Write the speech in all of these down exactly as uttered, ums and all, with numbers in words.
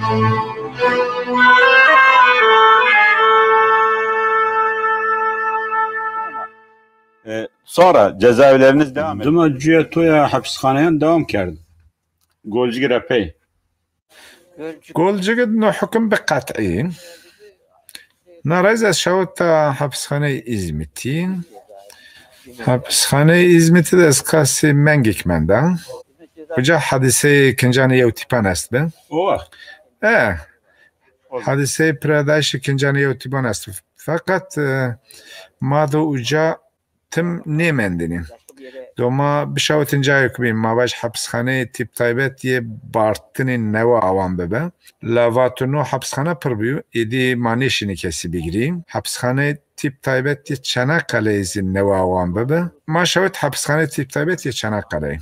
E, sonra cezaevleriniz devam ediyor. Dima cuya toya hapisxaneyan devam kerd. Golcigî re pey. Golcigî no hukum bi qet'î. Narez ez şewit ta hapisxaneyê Îzmîtî. Hapisxaneyê Îzmîtî de ez qasî mengik menda. Uca hadiseyê kincanê yew tîpan est bi. O wext. E, hadiseyê piradayişê kincanê yew tîpan est bi. Feqet, e, ma do uca tim nêmendinî. Do ma bişewitin cayek bîn, ma vaj hapisxaneyê tîp taybet yê bartinî newe awan bibe. La vato no hapisxane pir bîyo, êdî ma nêşînî kesî bigirî. Hapisxaneyê tîp taybet yê Çanakkale'yê zî newe awan bibe. Ma şewit hapisxaneyê tîp taybet yê Çanakkale'yê.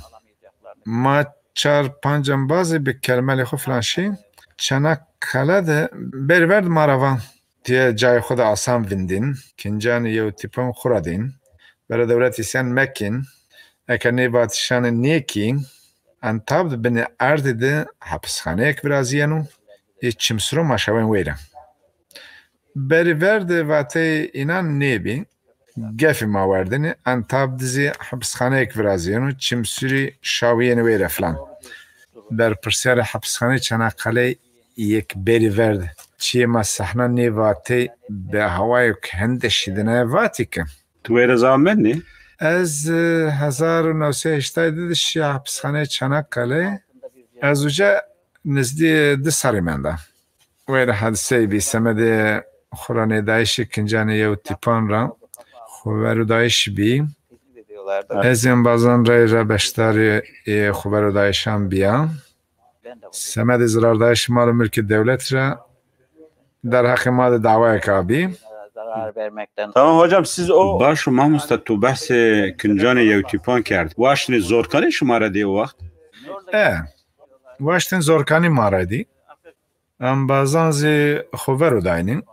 Ma çar panc embazî bi kelmelê xwe filan şî. Çanakkale de berî ver di ma re va. Tiye cayê xwe de asan vindîn, kincanê yew tîpan xwe re dîn. Bere dewlet îsyan mekin, eke nê vatişanê nêkî, Entab di binê erdê de hapisxaneyek viraziyeno, ê çimsiro ma şewên wêre. Berî ver de vateyê înan nêbî, gefî ma werdinê, Entab dizî hapisxaneyek viraziyeno, çimsirî şawiyên wêre filan. Berpirsiyarê hapisxaneyê Çanakkale yek berî ver de. Çiyê ma sehna nê vatê bi hawayek hende şîdine vatî ki. Tu wêre zaman ne? Ez, e, hezar û newsed heştay di şiya hapisxaneyê Çanakkale. Ez uca nizdî di serî menda. Wêre hadiseyê bî semedê xuranêdayişê kincanê yew tîpan re xuverûdayîş bî. Ez embazan rey re beşdarê ê xuverûdayîşan biya. Semedê zirardayîşê mal û milkê dewlet re derheqê ma de dawayek abî. Tamam hocam, siz o... Baş û mamosta, tu behsê kincanê yew tîpan kerd. Waştinê zorkanî şima re dî o wext? E, waştin zorkanî ma re dî. Embazan zî xuverûdayînî.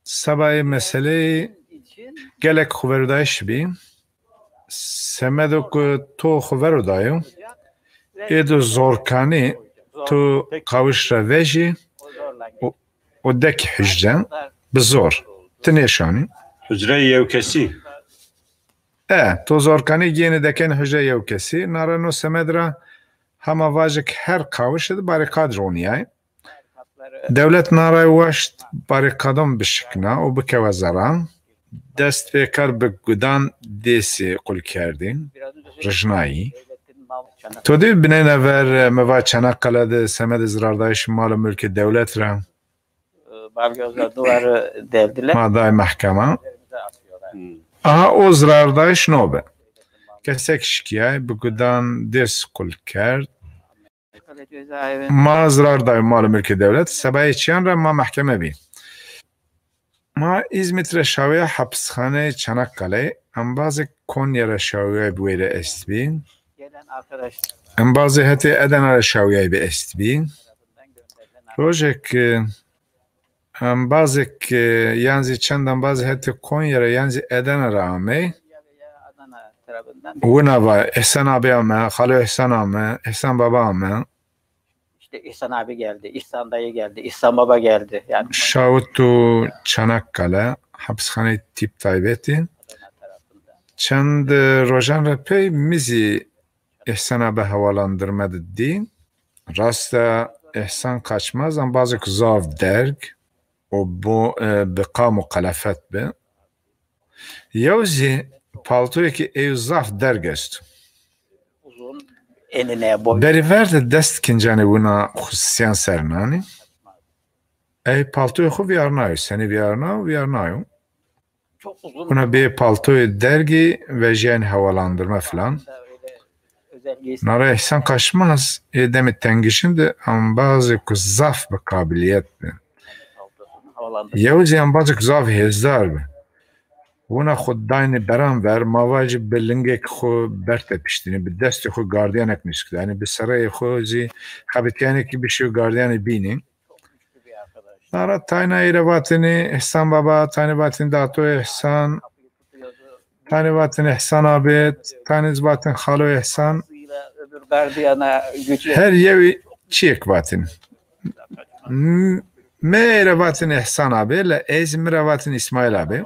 Sebayê meseleyê gelek xuverûdayîş bî. Semedo ku to xuverûdayo, ê do zorkanî to qawîş re vejî û, û dekî hucre bi zor. Ti nêşanî. Hucreyê yew kesî. E, to zorkanî gênî dekên hucreyê yew kesî. Nare no semed ra hema vajik her qawişê de barîqad ronîyay. Dewlet nare waşt barîqadan bişikna û bikewe zeran. Dest pê kar bi gudan dêsê qul kerdî. Rijnayî. To dî bineyne ver, e, mi va Çanakkale de semedê zirardayîşê mal û milkê dewlet re. Balyoza duvarı deldiler. Ma day mehkema. Üzerimize atıyorlar. Aha, o zirardayîş no be. Kesek şikiyay, bi gudan dês qul kerd. Çanakkale cezaevinde. Ma zirar dayî mal û milkê dewlet, sebayê çiyan re ma mehkeme bî. Ma Îzmît re şawiya hapisxaneyê Çanakkale, embazê Konya re şawiya bi wê re est bî. Gelen arkadaşlar. Embazê hetê Edena re şawiya bi est bî. Rojek, e, embazek, e, yan zî çend embazê hetê Konya re yan zî Edena re amey. Wina va, Îhsan abi ame, Xalo Îhsan ame, Îhsan baba ame. İşte İhsan abi geldi, İhsan dayı geldi, İhsan baba geldi. Yani şawit û Çanakkale, hapisxaneyê tîp taybetî. Çend, e, rojan re pey min zî Îhsan abi hevalandırme didî. Rast e, Îhsan Kaçmaz embazek zaf derg û bo, e, bi qam û qelefet bi. Yew zî paltoyekî êw zaf derg est. Uzun, enine boy. Berî ver de dest kincanê wina xusisiyan ser nanî. Ey paltoyê xwe viyarnayo, senî viyarnayo, viyarnayo. Çok uzun. Wina bê paltoyê dergî vejiyayên hevalandırme filan. Öyle özel giysi. Nara Îhsan Kaçmaz ê demê tengişin de embazê ku zaf bi kabiliyet bi. Yew zî embazek zaf hêzdar bi. Wina xwe dayne beran ver, ma vajî bi lingek xwe ber tepiştîne, bi destê xwe gardiyanek nûskdanî, bi sereyê xwe zî xebitiyanekî bişî û gardiyanê bînî. Nara tayna ê re vatinî Îhsan Baba, tayne vatinî Dato Îhsan, tayne vatinî Îhsan abi, tayne zî vatinî Xalo Îhsan. Öbür gardiyana gücü. Her yewî çiyek vatinî. M-, me êre vatin Îhsan abi, le ez mi re vatin Îsmaîl abi.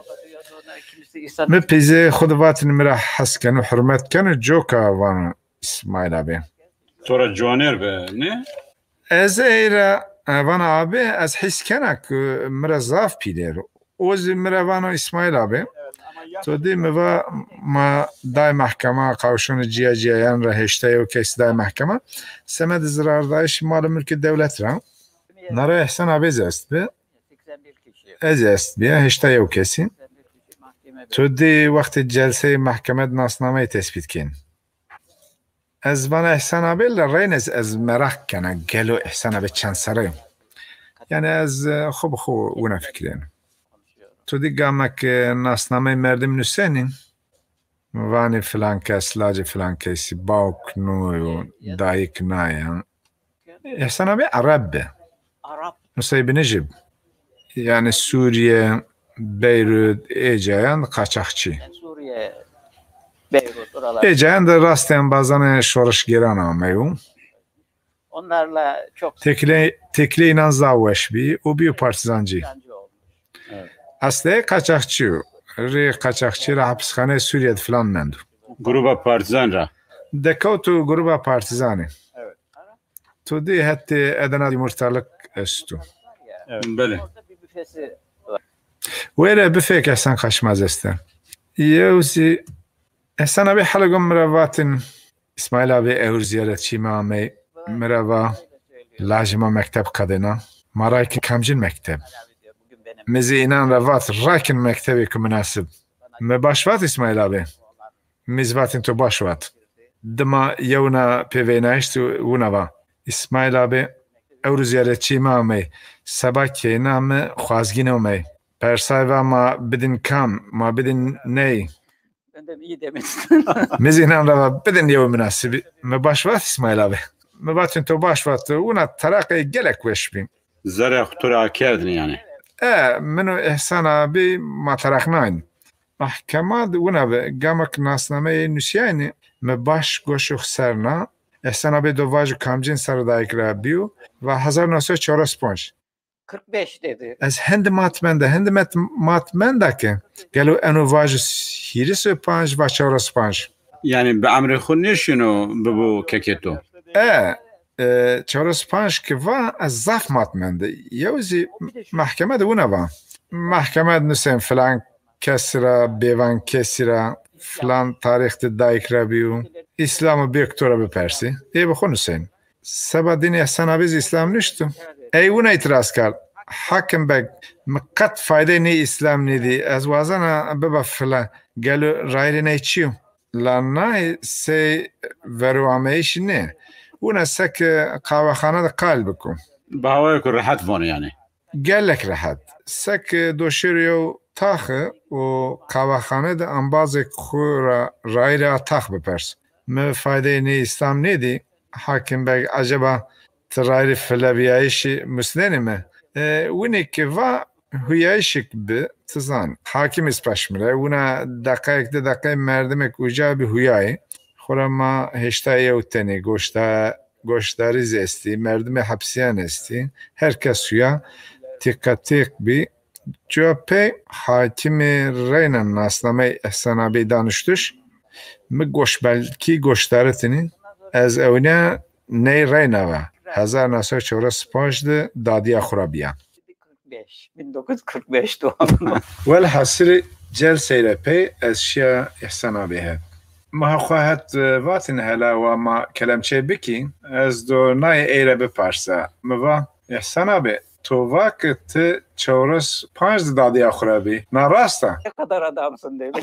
Mi pîzê xwe di vatin mi re hes ken û hurmet ken û coka van Îsmaîl abi. Tora ciwanêr be, ne? Ez êre, e, vana abi, ez hîs kena ku mi re zaf pîlêr. O zî mi re vano Îsmaîl abi. To dî mi va ma day mehkema, qawşûnê ciya ciyayan re heştê û kes day mehkema. Semed zirardayîş mal û milkê dewlet re. Nara Îhsan abi zî est bi. Ez est bi, heştê û kesî. To dî wextê celseyê mehkeme di nasnameyê tespît kên. Ez vana Îhsan abi le reynez ez meraq kena gelo Îhsan abi çend serre yo. Yani ez, e, xwe bi xwe wina fikirên. Tu dî gamek, e, nasnameyê merdim nusênî. Vanî filan kes, lacê filan kesî, bawk nû yo, dayik naye. Îhsan abi Ereb be. Arap. Nusey binijib. Yani Suriye, Beyrut, ê cayan qaçaxçî. Suriye, Beyrut, oralar. Ê cayan de rastê embazanê şorişgêran ameyo. Onlarla çok Têkilê, têkilê înan zaf weş bî û bîyo partîzancî. Partîzancî olmuş. Evet. Eslê qaçaxçî yo. Rê qaçaxçî ra hapisxaneyê Sûriye de filan mendo. Gruba partîzan ra. Dekewt û gruba partîzanê. Evet. Tu dî hetê Edena Yumurtalık esto. Evet. Belê. Orada bir büfesi var. Wêre bifêk Ehsan Kaçmaz este. Yew zî Ehsan abi helo gom mi re vatin Îsmaîl abi ewr ziyaretçî me amey, mi re va lajê ma mekteb qedêna. Ma rakin kamcin mekteb? Mi zî înan re vat rakin mektebê ku minasib. Mi baş vat Îsmaîl abi. Mi zî vatin to baş vat. Dima yewna pêvênayişt û wina va. Îsmaîl abi ewr ziyaretçî me amey. Seba keyna mi xwazgîn omey. Persay va ma bidin kam, ma bidin ney. Ben de iyi demiştim. Mi zî înan re va bidin yew minasibî. Mi baş vat Îsmaîl abi. Mi vatin to baş vat. Wina teraqê gelek weş bî. Zerê xwe tu re akerdin yani. E, min û Îhsan abi ma teraq nayn. Mahkema de wina be, gamek nasnameyê nusiyayne, mi baş goşo xwe ser na. Îhsan abi do vajo kamcin serre dayik re bîyo, va hezar neh sed çar sed û pênc. Kırk beş dedi. Ez hindi matmenda, hindi met-, matmenda ke. Gelo eno vajo hîris û panc va çar sed û panc. Yani bi emrê xwe nêşino bibo kekê to? E, e, çar sed û panc ki va ez zaf matmende. Yew zî mahkeme de wina va. Mahkeme de nusên filan kesî ra, bêvan kesî ra, filan tarîx de dayik re bîyo. Îslam û bêk to re bipersî. Ê bi xwe nusên. Seba dînê Îhsan abi zî Îslam nişto. Ey wina îtiraz kerd. Hakim Beg, mi qet faydeyê nê Îslam nêdî. Ez wazena biba file. Gelo rayîrê ney çi yo? La nayê sey veroameyişî nê. Wina seke qawexane de qal biko. Bi hawayê ku rehet vanê yani. Gelek rehet. Seke doşêro yew tax e û qawexane de embazêk xwe ra rayîrê a tax bipers. Mi faydeyê nê Îslam nêdî. Hakim Beg, eceba ti rayîrê filebiyayişî musnenî mi? E, winî ki va huyayişik bi, ti zan. Hakim îspaş mi re, wina deqeyek di deqeyê merdimek uca bi huyayê. Xwura ma heştay yew tenî goşda-, goşdarî zî estî, merdimê hepsiyan estî. Her kes huya tîqetîq bî. Cuya pey hakimê reyna nasnameyê Îhsan abî daniştiş. Mi goş belkî goşdaritinî. Ez ewniya ney reyna ve. Hezar neh sed çar sed û panc de dadiya xwe re biya. Kırk beş, bin dokuz yüz kırk beş doğumlu. Welhasilî celseyre pey ez şiya Îhsan abî het. Miha xwe het, e, vatin hela wa ma kelemçe bikî, ez do nayê ey re biparsa. Mi va, Îhsan abî, to va ki ti çewres panc di dadiya xwe re bî. Na rast e? Ne kadar adamsın dedi.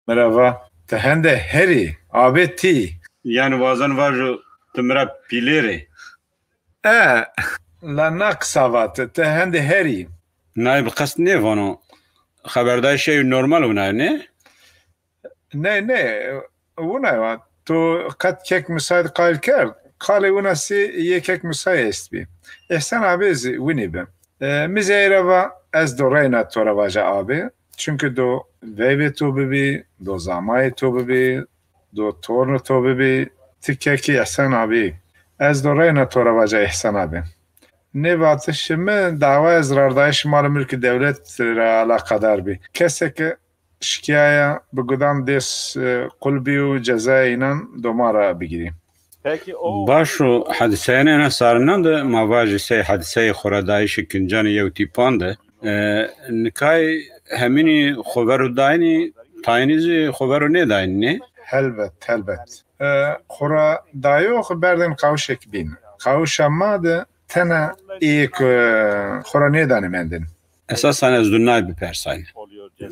Mi re va, ti hende herî, abê tî. Yani wazan vajo tu mi re pîlêr î. E, la na qisa va ti, ti hende herî. Nayê bi qest nêvano. Xeberdayîşê normal wina ne? Ne, ne, wina wa. Tu qet kek misayî qal kerd. Qalê wina sê yê kek misayî est bî. Îhsan abê zî winî bi. E, mi zî ey re va, ez do reyna to re vaja abê. Çunke do veyvê to bibî, do zamayê to bibî, do torno to bibî, ti kekî Îhsan abî. Ez do reyna to re vaja Îhsan abê. Nê vatişê min dawaya zirardayişê mal û milkê dewlet re alaqedar bî. Keseke şikiyaya bi gudan dês, e, qulbî û cezaya înan doma re bigirî. Baş û hediseyanê ena sarinan de ma vajî sey hediseyê xoredayişê kincanê yew tîpan de, e, nikay hemînî xover û dayînî, tayînî zî xover û nêdayînî nê? Helbet, helbet. E, xoredayî xo berdên qawişek bîn. Qawişa ma de tena ê ku xora nêdanê mendin. Esasan ez dunay bipersayne.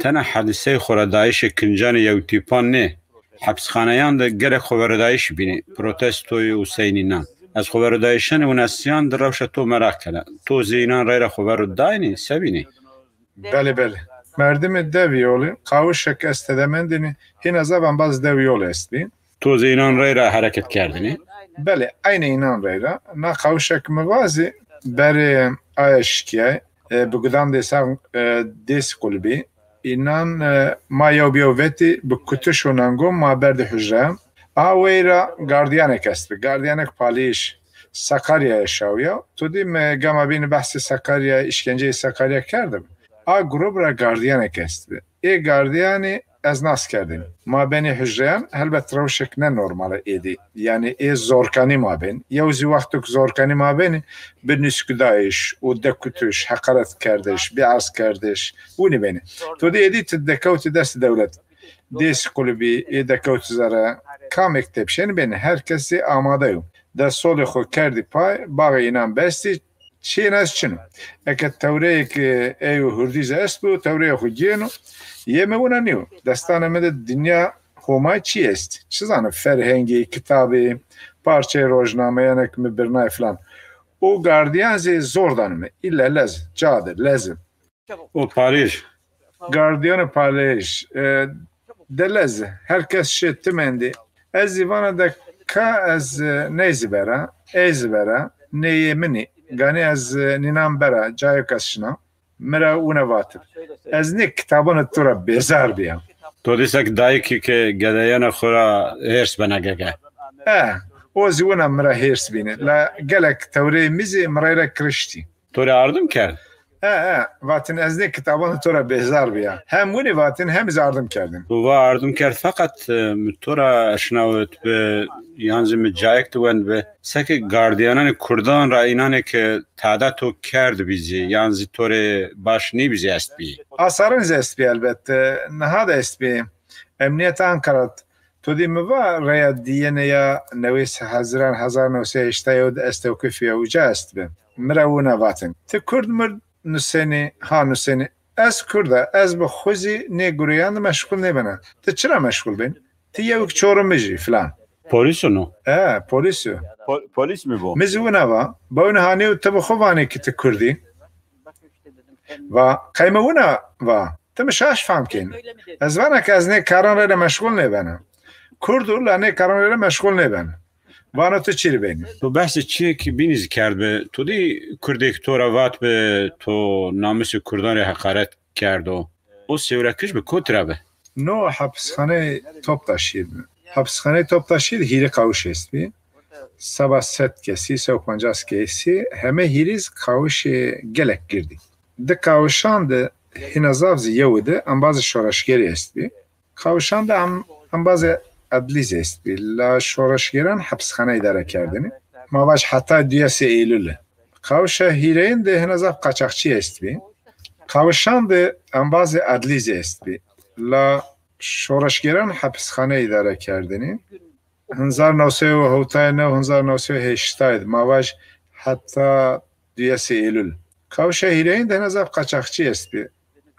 Tena hediseyê xoredayişê kincanê yew tîpan nê. Hepsxaneyan de gelek xoverodayîş bînî, protestoyê û seynînan. Ez xoverodayîşanê winesiyan di rewşa to meraq kena. To zî înan reyra xover û dayînî, se bînî? Belê, belê. Merdimê dev yolê, qawişek ez tede mendinî, hîna zaf embaz dev yolê estbî. To zî înan reyra hereket kerdinî? Belê, eynê înan reyra. Na qawişek mi va zî berê aya şikiyay, e, bi gudan dêsa, e, dês qulbî. Înan, e, ma yew bi yew vetî, bi kutiş û nangon ma berdî hucreyan. A weyra gardiyanek estbi. Gardiyanek palîş Sakaryayê şawiya. Tu dî mi gama bîni behsê Sakarya, îşkenceyê Sakarya kerdim. A grûb ra gardiyanek estbi. Ê gardiyanî ez nas kerdin. Ma benî hucreyan, helbet rewşek ne normal e êdî. Yanî ê zorkanî ma bên. Yew zî wextok zorkanî ma bên, bi nûskudayîş û dekutiş, heqaret kerdiş, bêerz kerdiş, winî bênî. Tu dî êdî tu dekewtî dest dewlet. Dês qulibî, ê dekewtî zere, kamek tepşên bênî, her kesî amade yo. Destsolê xo kerdî pay, baxê înan bestî, çiyên ez çin o. Eke tewreyek, e, ey û hurdî zî est bo, tewreyê xo giyêno, yê mi wina nîyo. Destanê mi de dinya Homay çi est? Çi zanim, ferhengî, kitabî, parçeyê rojnameyê, yanek mi birnayê filan. Û gardiyan zî zor danime. Îlle lez, cade, lezim. O Parîj. Gardiyanê Parîj, e, de lez, her kes şi ti mendî. Ez zî vana de ka ez, e, ney zî bera, ey zî bera, neyê min î. Ganî ez, e, nînan bera, cayê kes şina. Mi ra wina vatin. Ez nê kitabanê to ra bêzar bîya. To dîsek dayikî ke gedeyena xo ra hêrs bena gege. E, o zî wina mi ra hêrs bîne. La gelek tewreyê mi zî mi reyre kiriştî. To rê ardim kerd? E, e, vatin ez nê kitabanê to ra bêzar bîya. Hem winî vatin hem zî ardim kerdin. Tu va ardim kerd feqet, e, mi to ra eşnawit bi, yan zî mi cayek di wend bi. Seke gardiyananê kurdan ra înanê ke tada to kerd bî zî, yan zî to rê baş nîbî zî est bî? Asarin zî est bî elbet. E, niha de est bî. Emniyeta Ankara Tu dî mi va reya diyene ya newês Hezîran hezar new sey heştay û yew de ez tewqîfiya uca est bi. Mi ra wina vatin. Ti kurd mird nusenî, ha nusenî. Ez kurd a, ez bi xwe zî nê gureyan de meşxul nêbena. Ti çira meşxul bên? Ti yewik çorumij î filan. Polîs o no? E, polîs o. Pol- Polîs mi bo? Mi zî wina va. Bawne hanê û ti bi xwe vanê ki ti kurd î. Va, qey mi wina va. Ti mi şaş fehm kên. Ez vana ke ez nê karan rê de meşxul nêbena. Kurd û la nê karan rê de meşxul nêbena. Vana tu çi rê benî? Tu behsê çiyekî bînî zî kerd bi. Tu dî kurdêk to ra vat bi, to namûsê kurdan rê heqaret kerdo. O sêwrekij bi kotî ra bi? No hepisxaneyê Toptaşîr bi. Hepisxaneyê Toptaşîr hîrê qawişê est bî. Seba sed kesî, sed û pancas kesî, heme hîrî zî qawişê gelek girdî. Di qawişan de hîna zaf zî yew de embazê şoreşgerî est bî. Qawişan de em, embazê edlî zî est bî. La şoreşgeran hepisxane îdare kerdinî. Ma vaj heta duyesê Eylûlê. Qawişa hîrêyin de hîna zaf qaçaxçî est bî. Qawişan de embazê edlî zî est bî. La şoreşgeran hepisxane îdare kerdinî. Hezar new sey û hewtay û new, hezar new sey û heştay de, ma vaj heta duyesê Eylûl. Qawişa hîrêyin de hîna zaf qaçaxçî est bî.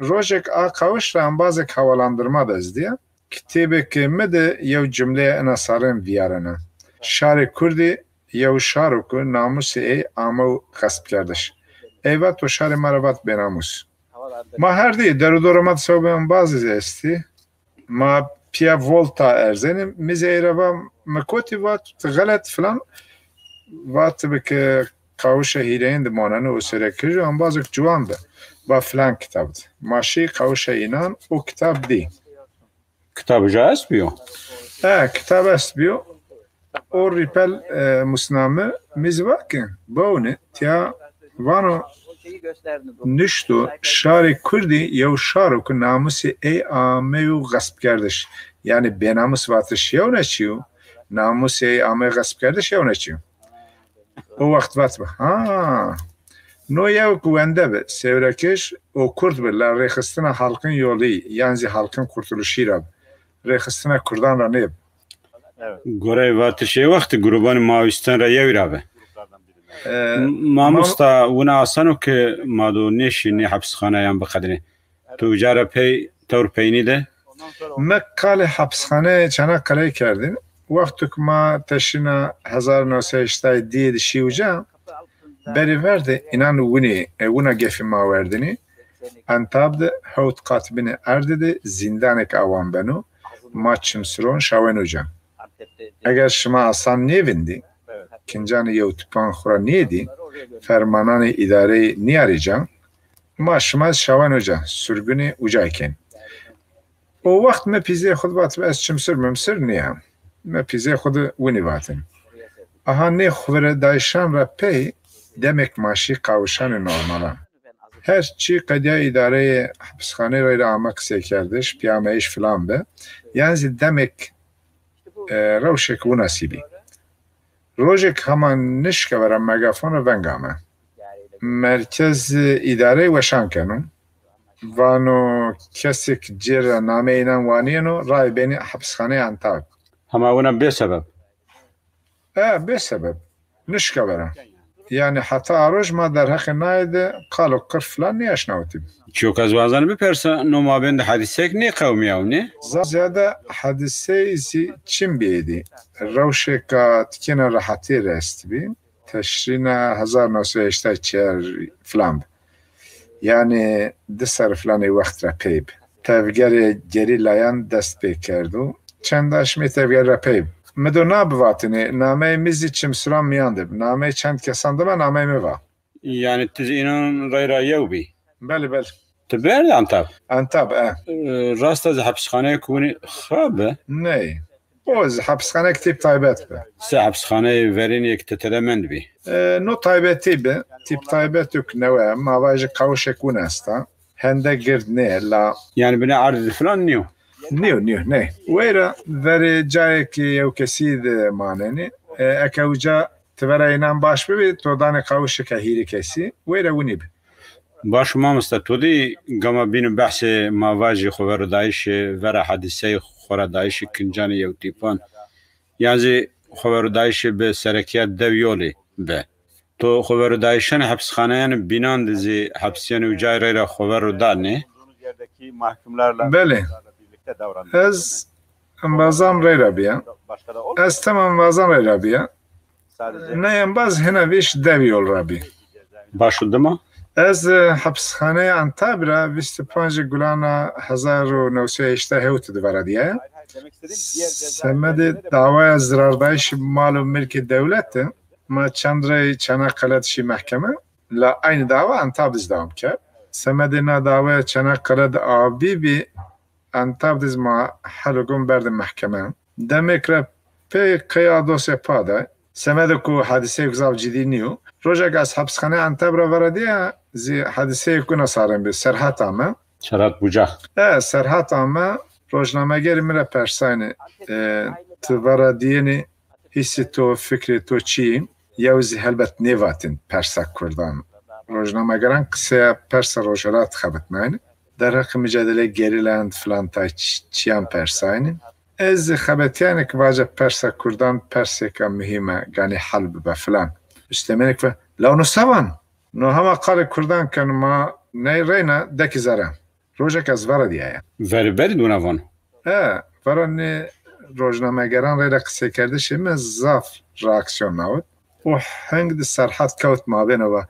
Rojek a qawîş ra embazek hewalandırma dest diya. Kitêbekê mi de yew cumleyê ena sarên viyarena. Şarê Kurdî yew şar o ku namûsê ey ame û xespkerdiş. Ey vat, to şarê ma re vat bênamûs. Ma her dî derûdora ma de sewbê embazî zî estî. Ma piya volta erzenî, mi zî ey re va, mi kotî vat, tu xelet filan. Vat bi ke qawişa hîrêyin de maneno û sêwrekij û embazek ciwan bi. Va filan kitab de. Ma şî qawişa înan û kitab dî. Kitab uca est biyo? E, kitab est biyo. O rîpel, e, musname, mi zî va ke, bawne, tiya Vano, nişto şarê Kurdî yew şaro ku namûsê ey ame û xespkerdiş. Yani bênamûs vatiş yew neçî û namûsê ey ame xespkerdiş yew neçî. O wext vat bi, ha, no yew ku wende bi, sêwrekiş û Kurd bi, la rêxistina Halkın Yolu yan zî Halkın Kurtuluşî ra bi. Rêxistina Kurdan ra nêb. Gorey vatişê wextî grûbanê Maoîstan re yewî ra be. E, Mamosta, wina asan o ke ma do nêşî nê hepisxaneyan biqedinê. Tu uca re pey tewr peynî de? Me qalê hepisxaneyê Çanakkale'yê kerdin. Wexto ku ma teşrîna hezar û newsed û heştayê diyê de şî uca, berî ver de înan winî, e, wina gefî ma werdinî. Entab de hewt qat binê erdê de zîndanek awan beno. Ma çimsiron şawen uca. Eger şima asan nêvindî, kincanê yewtipan xwe ra nêdî, fermananê îdareyê niyarî ca, ma şima şawen uca, surgunê uca kên. O wext me pîzeyê xwe de vat, ez çimsir mimsir niyam. Me pîzeyê xwe de winî vatin. Aha nê xweverodayişan re pey demek ma şî qawişanê normalan. Her çî qediya îdareyê hepisxaneyê reyra ame qiseykerdiş, piyameyîş filan bi. Yan zî demek, e, rewşek winasî bî. Rojek hema nişkevera megafon re veng ame. Merkez îdareyê weşan keno. Vano kesek cêr re nameyê înan waniyeno, rayê benî hepisxaneyê Antab. Hema wina bê sebeb? E, bê sebeb. Nişkevera. Yani heta a roj ma derheqê nayê de qal û qir filan nêaşnawitî. Çiyo ke ez wazan bipersa, no mabên de hedîsek nêqewmiyaw nê? Za-, ziyade hedîseyê zî çin bî êdî. Rewşeka tikêna rehetî restibî. Teşrîna hezar newsed û heştay çar filan bi. Yani di ser filanê wext re pey bi. Tevgerê gerîlayan dest pê kerd û çend aşmê tevger re pey bi. Mi do na bivatinê, nameyê mi zî çimsiran miyan de bi. Nameyê çend kesan de me nameyê mi va. Yani tu zî înan reyra yew bî? Belê, belê. Tu berdî Antab? Antab, e. E, rast e, ji hepisxaneyê ku winî xirab be? Ney. O ji hepisxanek tîp taybet be. Se hepisxaneyê verînê yek te tede mend bî? E, no taybetî be. Tîp taybet û newe. Ma va ji qawişek win esta. Hende gird nê la. Yani binê erdê filan niyo? Niyo, niyo, ney. Weyra verê cayekî yew kesî de manenî. E, eke uca tivera înan baş bibî, to danê qawişeke hîrê kesî. Weyra winî bi. Baş mamoste, tu dî gama bînin behsê mavajî xweverodayişê, vera hedîseyê xweverodayişê kincanê yewtîpan, yan zî xweverodayişê bi serekiya dev yolê be. Tu xweverodayişanê hepisxaneyanê bînan de zî hepsiyanê ucayê reyra xwevero danê? Belê. Ez embazan reyra biya. Ez tema embazan reyra biya. Ne embaz hine vîş dev yol ra bî. Baş û dima? Ez, e, hepisxaneyê Antabî ra vîst û pancê Gulana hezar û newsed û heştay hewt di vera diye. Semedê dawaya zirardayişî mal û milkê dewlet e. Ma çend rey Çanakkale dişî mehkeme. La aynî dawa Antab diz dewam kerd. Semedê na dawaya Çanakkale di abî bî, Antab diz ma hel û gom berdin mehkeme. Demek re pê qey a dosya pa de. Semedê ku hedîseyek zaf cidî nîyo. Rojek ez hepisxaneyê Antab re verediya zî hedîseyek wina sarin bî. Serhat ame. Serhat Bucak. E, Serhat ame. Rojnamegerî min re persayne. E, tu verediyênî hîsê to, fikrê to çi yî? Yew zî helbet nêvatin persa kurdan. Rojnamegeran qiseya persa Rojhilat xebitnayne. Derheqê micadeleyê gerîlayan filan tay çi-, çiyan persayne. Ez zî xebetiyane ki vace persa kurdan persêka muhîm e, ganî hel bibe filan. Üstemenik ve, la no sevan? No hema qalê kurdan ken ma ney reyna dekî zere. Rojek ez verediyaya. Verî berî dûna van? E, vera nê rojnamegeran reyra qiseykerdişê min zaf reaksiyon nawit. Û hing di Serhat kewt mabênê ve.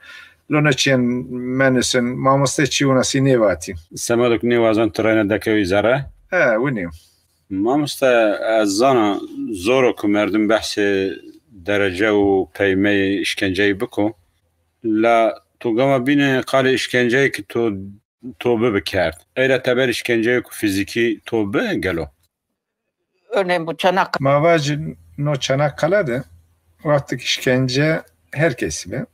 Lo ne çiyên me nisin, mamostê çi winasî nêvatî. Semedok nêwazan tu reyna dekewî zere? E, winî. Mamoste, ez zana zor o ku merdim behsê derece û peymeyê îşkenceyî biko. La tu gama bîne qalê îşkenceyê ki tu, tu bibi kerd. Ey re teber îşkenceyê ku fîzîkî tu bi gelo? Örneğin bu Çanakkale. Ma vajin no Çanakkale de wextek îşkence her kesî be.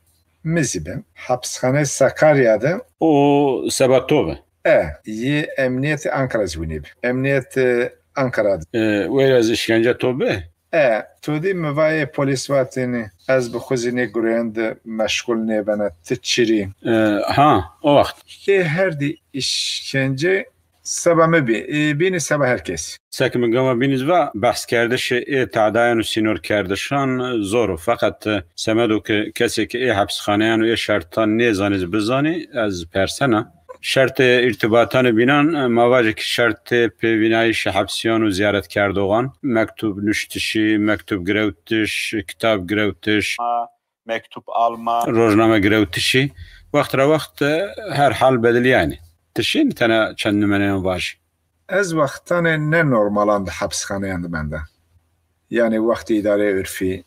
Mizî bi. Hapsxaneyê Sakarya de. O seba to bi? E, yê emniyetê Ankara zî winî bi. Emniyetê Ankara de. E, wêre ez işkence to bi? E, tu dî mi vayê polîs vatînî, ez bi xwe zî nê gureyên de meşgul nêbene, ti çirî. E, ha, o wext. Ê her dî işkence seba me bî, ê bînî seba her kesî. Sek min gama bînî va behskerdişê ê tadayan û sînorkerdişan zor o. Feqet, e, semedo ke kesê ke ê hepsxaneyan û ê şertan nêzanî zî bizanî, ez persena. Şertê îrtîbatanê bînan, e, ma vajê ki şertê pêvînayîşê hepsiyan û ziyaretkerdoxan, mektûb nuştişî, mektûb girewtiş, kitab girewtiş, mektûb alma, rojname girewtişî, wext re wext, e, her hal bedilî yanî. Tişîn tene çend nimûneyan vajî. Ez wextanê ne normalan di hepsxaneyan de mende. Yanî wextê îdareyê urfî,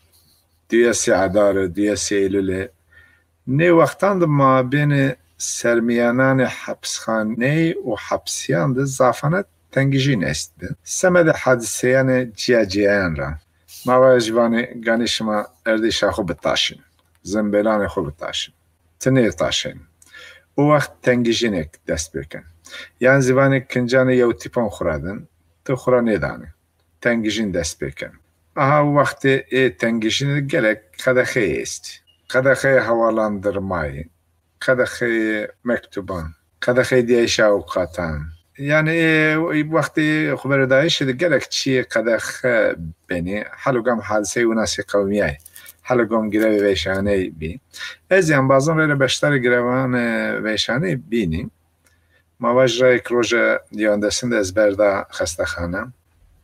duyesê Edarê, duyesê Eylûlê. Nê wextan de mabênê sermiyananê hepsxaneyî û hepsiyan de zafane tengijîn est bi. Semedê hadiseyanê ciyacîyayan re. Ma vajî vanê ganî şima erdîşa xwe bitaşîn, zimbêlanê xwe bitaşîn. Ti nêtaşên. O wext tengijînek dest pê ken. Yan zî vanê kincanê yew tîpan xwe re din, ti xwe re nêdanê. Tengijîn dest pê ken. Aha wextê ê tengijînê gelek qedexeyê est. Qedexeyê hewalandırmayê, qedexeyê mektuban, qedexeyê diyayîşa awukatan. Yanî ê, wextê xweberedayîşê de gelek çiyê qedexe benî. Helo gam hadiseyê winasî qewimiyayê. Helo gam grevê veyşaneyê bî. Ez yan bazin rê re beşdarê grevanê veyşaneyê bînî. Ma vaj rayek roja yewendesin de ez berda xestexane.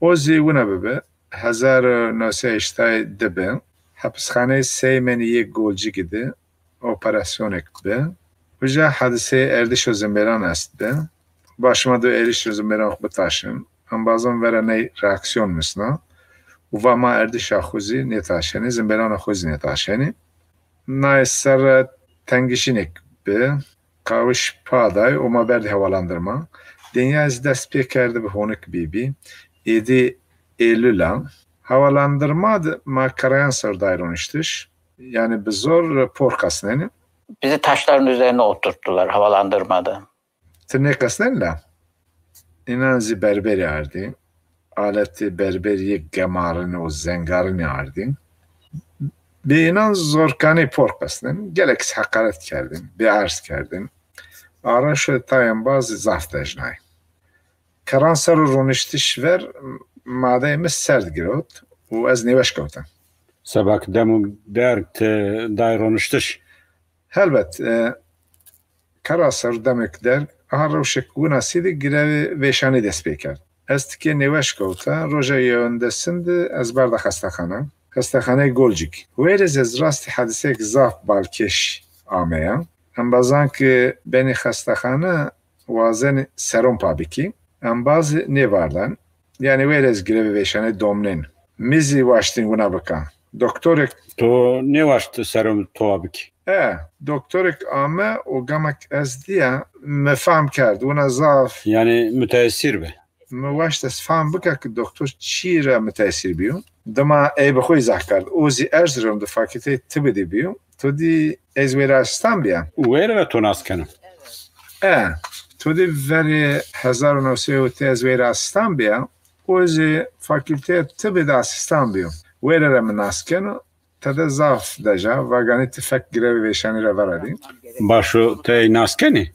O zî wina bibi, hezar û newsed û heştay dibi, hepisxaneyê Seymenî yê Golcigî de operasyonek bi. Uca hadiseyê erdîşo zimbêlan est bi. Ba şima do erdîşo zimbêlan xwe bitaşin. Embazan vera ney reaksiyon misna. Û va ma erdîşa xwe zî nêtaşenî, zimbêlana xwe zî nêtaşenî. Nayê ser re tengişînek bi. Qawiş pa day û ma berdî hewalandırma. Dinya ez dest pê kerdi bi honik bîbî. Êdî Eylûl a. Hewalandırma de ma karayan ser day roniştiş. Yani bi zor por qesnenî. Bizi taşların üzerine oturttular havalandırmada. Ti nêqesnenî la. Înan zî berberî ardî. Aletê berberî yê gemarinî û zengarinî ardî. Bi înan zorkanî por qesnenî. Gelek heqaret kerdin, bêerz kerdin. Araşê tayên bazî zaf dejnayê. Keran ser û roniştiş ver madeyê min serd girot û ez nêweş kewtim. Seba ki dem û derg ti day roniştiş. Helbet, e, kera ser demek derg, aha rewşek winasî de girevê vêşanê dest pê kerd. Ez tikê nêweş kewta, roja yewendesin de ez berda xestexane. Xestexaneyê Golcik. Wêrê ez rastî hediseyek zaf balkêş ameya. Embazan ki benî xestexane, wazenî serom pa bikî. Embazî nêvardan. Yanî wêrê ez girevê vêşanê domnên. Mi zî waştîn wina bika. Doktorek. To nêwaşt serom towa bikî? E, doktorek ame û gamek ez diya, mi fehm kerd. Wina zaf. Yanî müteessir bi. Mi waşt ez fehm bika ki doktor çî re müteessir biyo. Dima ey bi xwe izah kerd. O zî Erzurum di fakülteyê tibî de biyo. Tu dî ez wê re asistan biya. Wê re to nas keno? E, tu dî verê hezar û newsed û tê ez wê re asistan biya. O zî fakülteya tibî de asistan biyo. Wê re re min nas keno. Te de zaf deja, vaganî ti fek girevê vêşanî re veradî. Baş o, te ey nas kenî?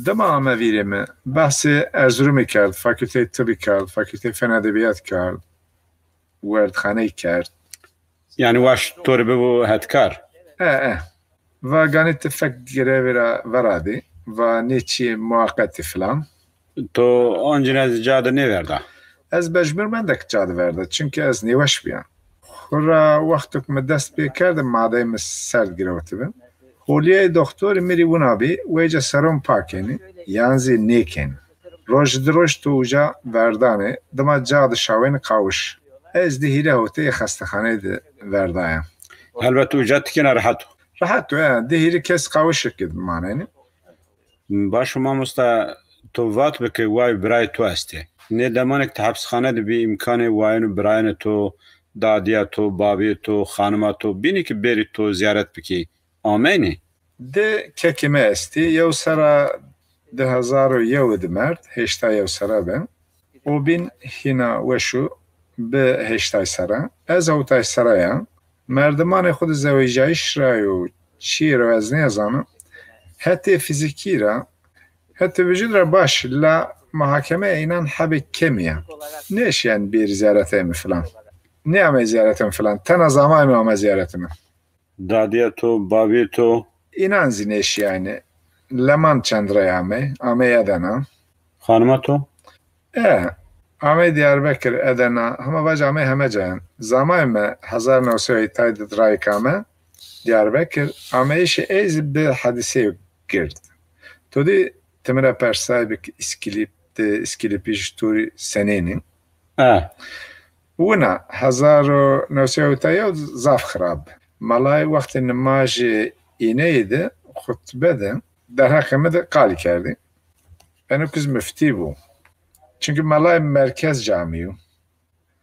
Dima ame vîrê me. Behsê Erzurumê kerd, fakülteyê tibî kerd, fakülteyê fen edebiyat kerd, werdxaneyê kerd. Yani waş to re bibû hetkar? E, e. Va ganî ti fek girevê re veradî, va nê çî muwaqetî filan. To ancîna ez ca de nêverda? Ez mecbûr mendek ca de verda, çimkî ez nêweş bîya. Xwura wextek min dest pê kerde, madeyê min serd girewtibi. Holiyeyê doktorî mirî wina bî, wêce serom pakenî, yan zî nêkenî. Roj di roj tu uca verdanê, dima ca de şawênî qawiş. Ez di hîre hoteyê xestexaneyê de verdaya. Helbet uca tikêna rehet o. Rehet o, e, di hîrî kes qawişekê de manenî. Baş o mamosta, to vat bike way birayê to estê. Nê demanek ti hepsxane de bî îmkanê wayên û birayênê to, dadiya to, babiyê to, xanima to, bînî ki bêrî to ziyaret bikî. Ameynî? Di kekê me estî, yew sera du hezar û yew di merd, hêşta yew sera be. Û bîn hîna weş û bi hêştay sera. Ez hewtay sera ya. Merdimanê xwe di zewejayîş ra yo çî ro ez nêzanim. Hetê fizîkî ra, hetê vijîd ra baş, la muhakeme înan hebê kemî ya. Nêşiyan bêrî ziyaretê min filan. Nêame ziyaretê min filan. Tena zamayê min ame ziyaretê min. Dadiyê to, babiyê to? Înan zî nêşiyayne. Leman çend rey ame, ame Edena. Xanima to? E, ame Diyarbekir, Edena, hema vac ame heme cayan. Zamayê me hezar new sey û heytay di rayek ame Diyarbekir, ameyişê ey zî bi hedîseyê gird. To dî ti min re persay bik, Îskilîp di, Îskilîpî ji Tûrî senênî? E. Wina, hezar û new sey û hewtay û yew zaf xirab. Melayê wextê nimajê îneyê de, xutbe de, derheqê min de qalî kerdî. Eno kiz miftî bû. Çimkî melayê merkez camî yo.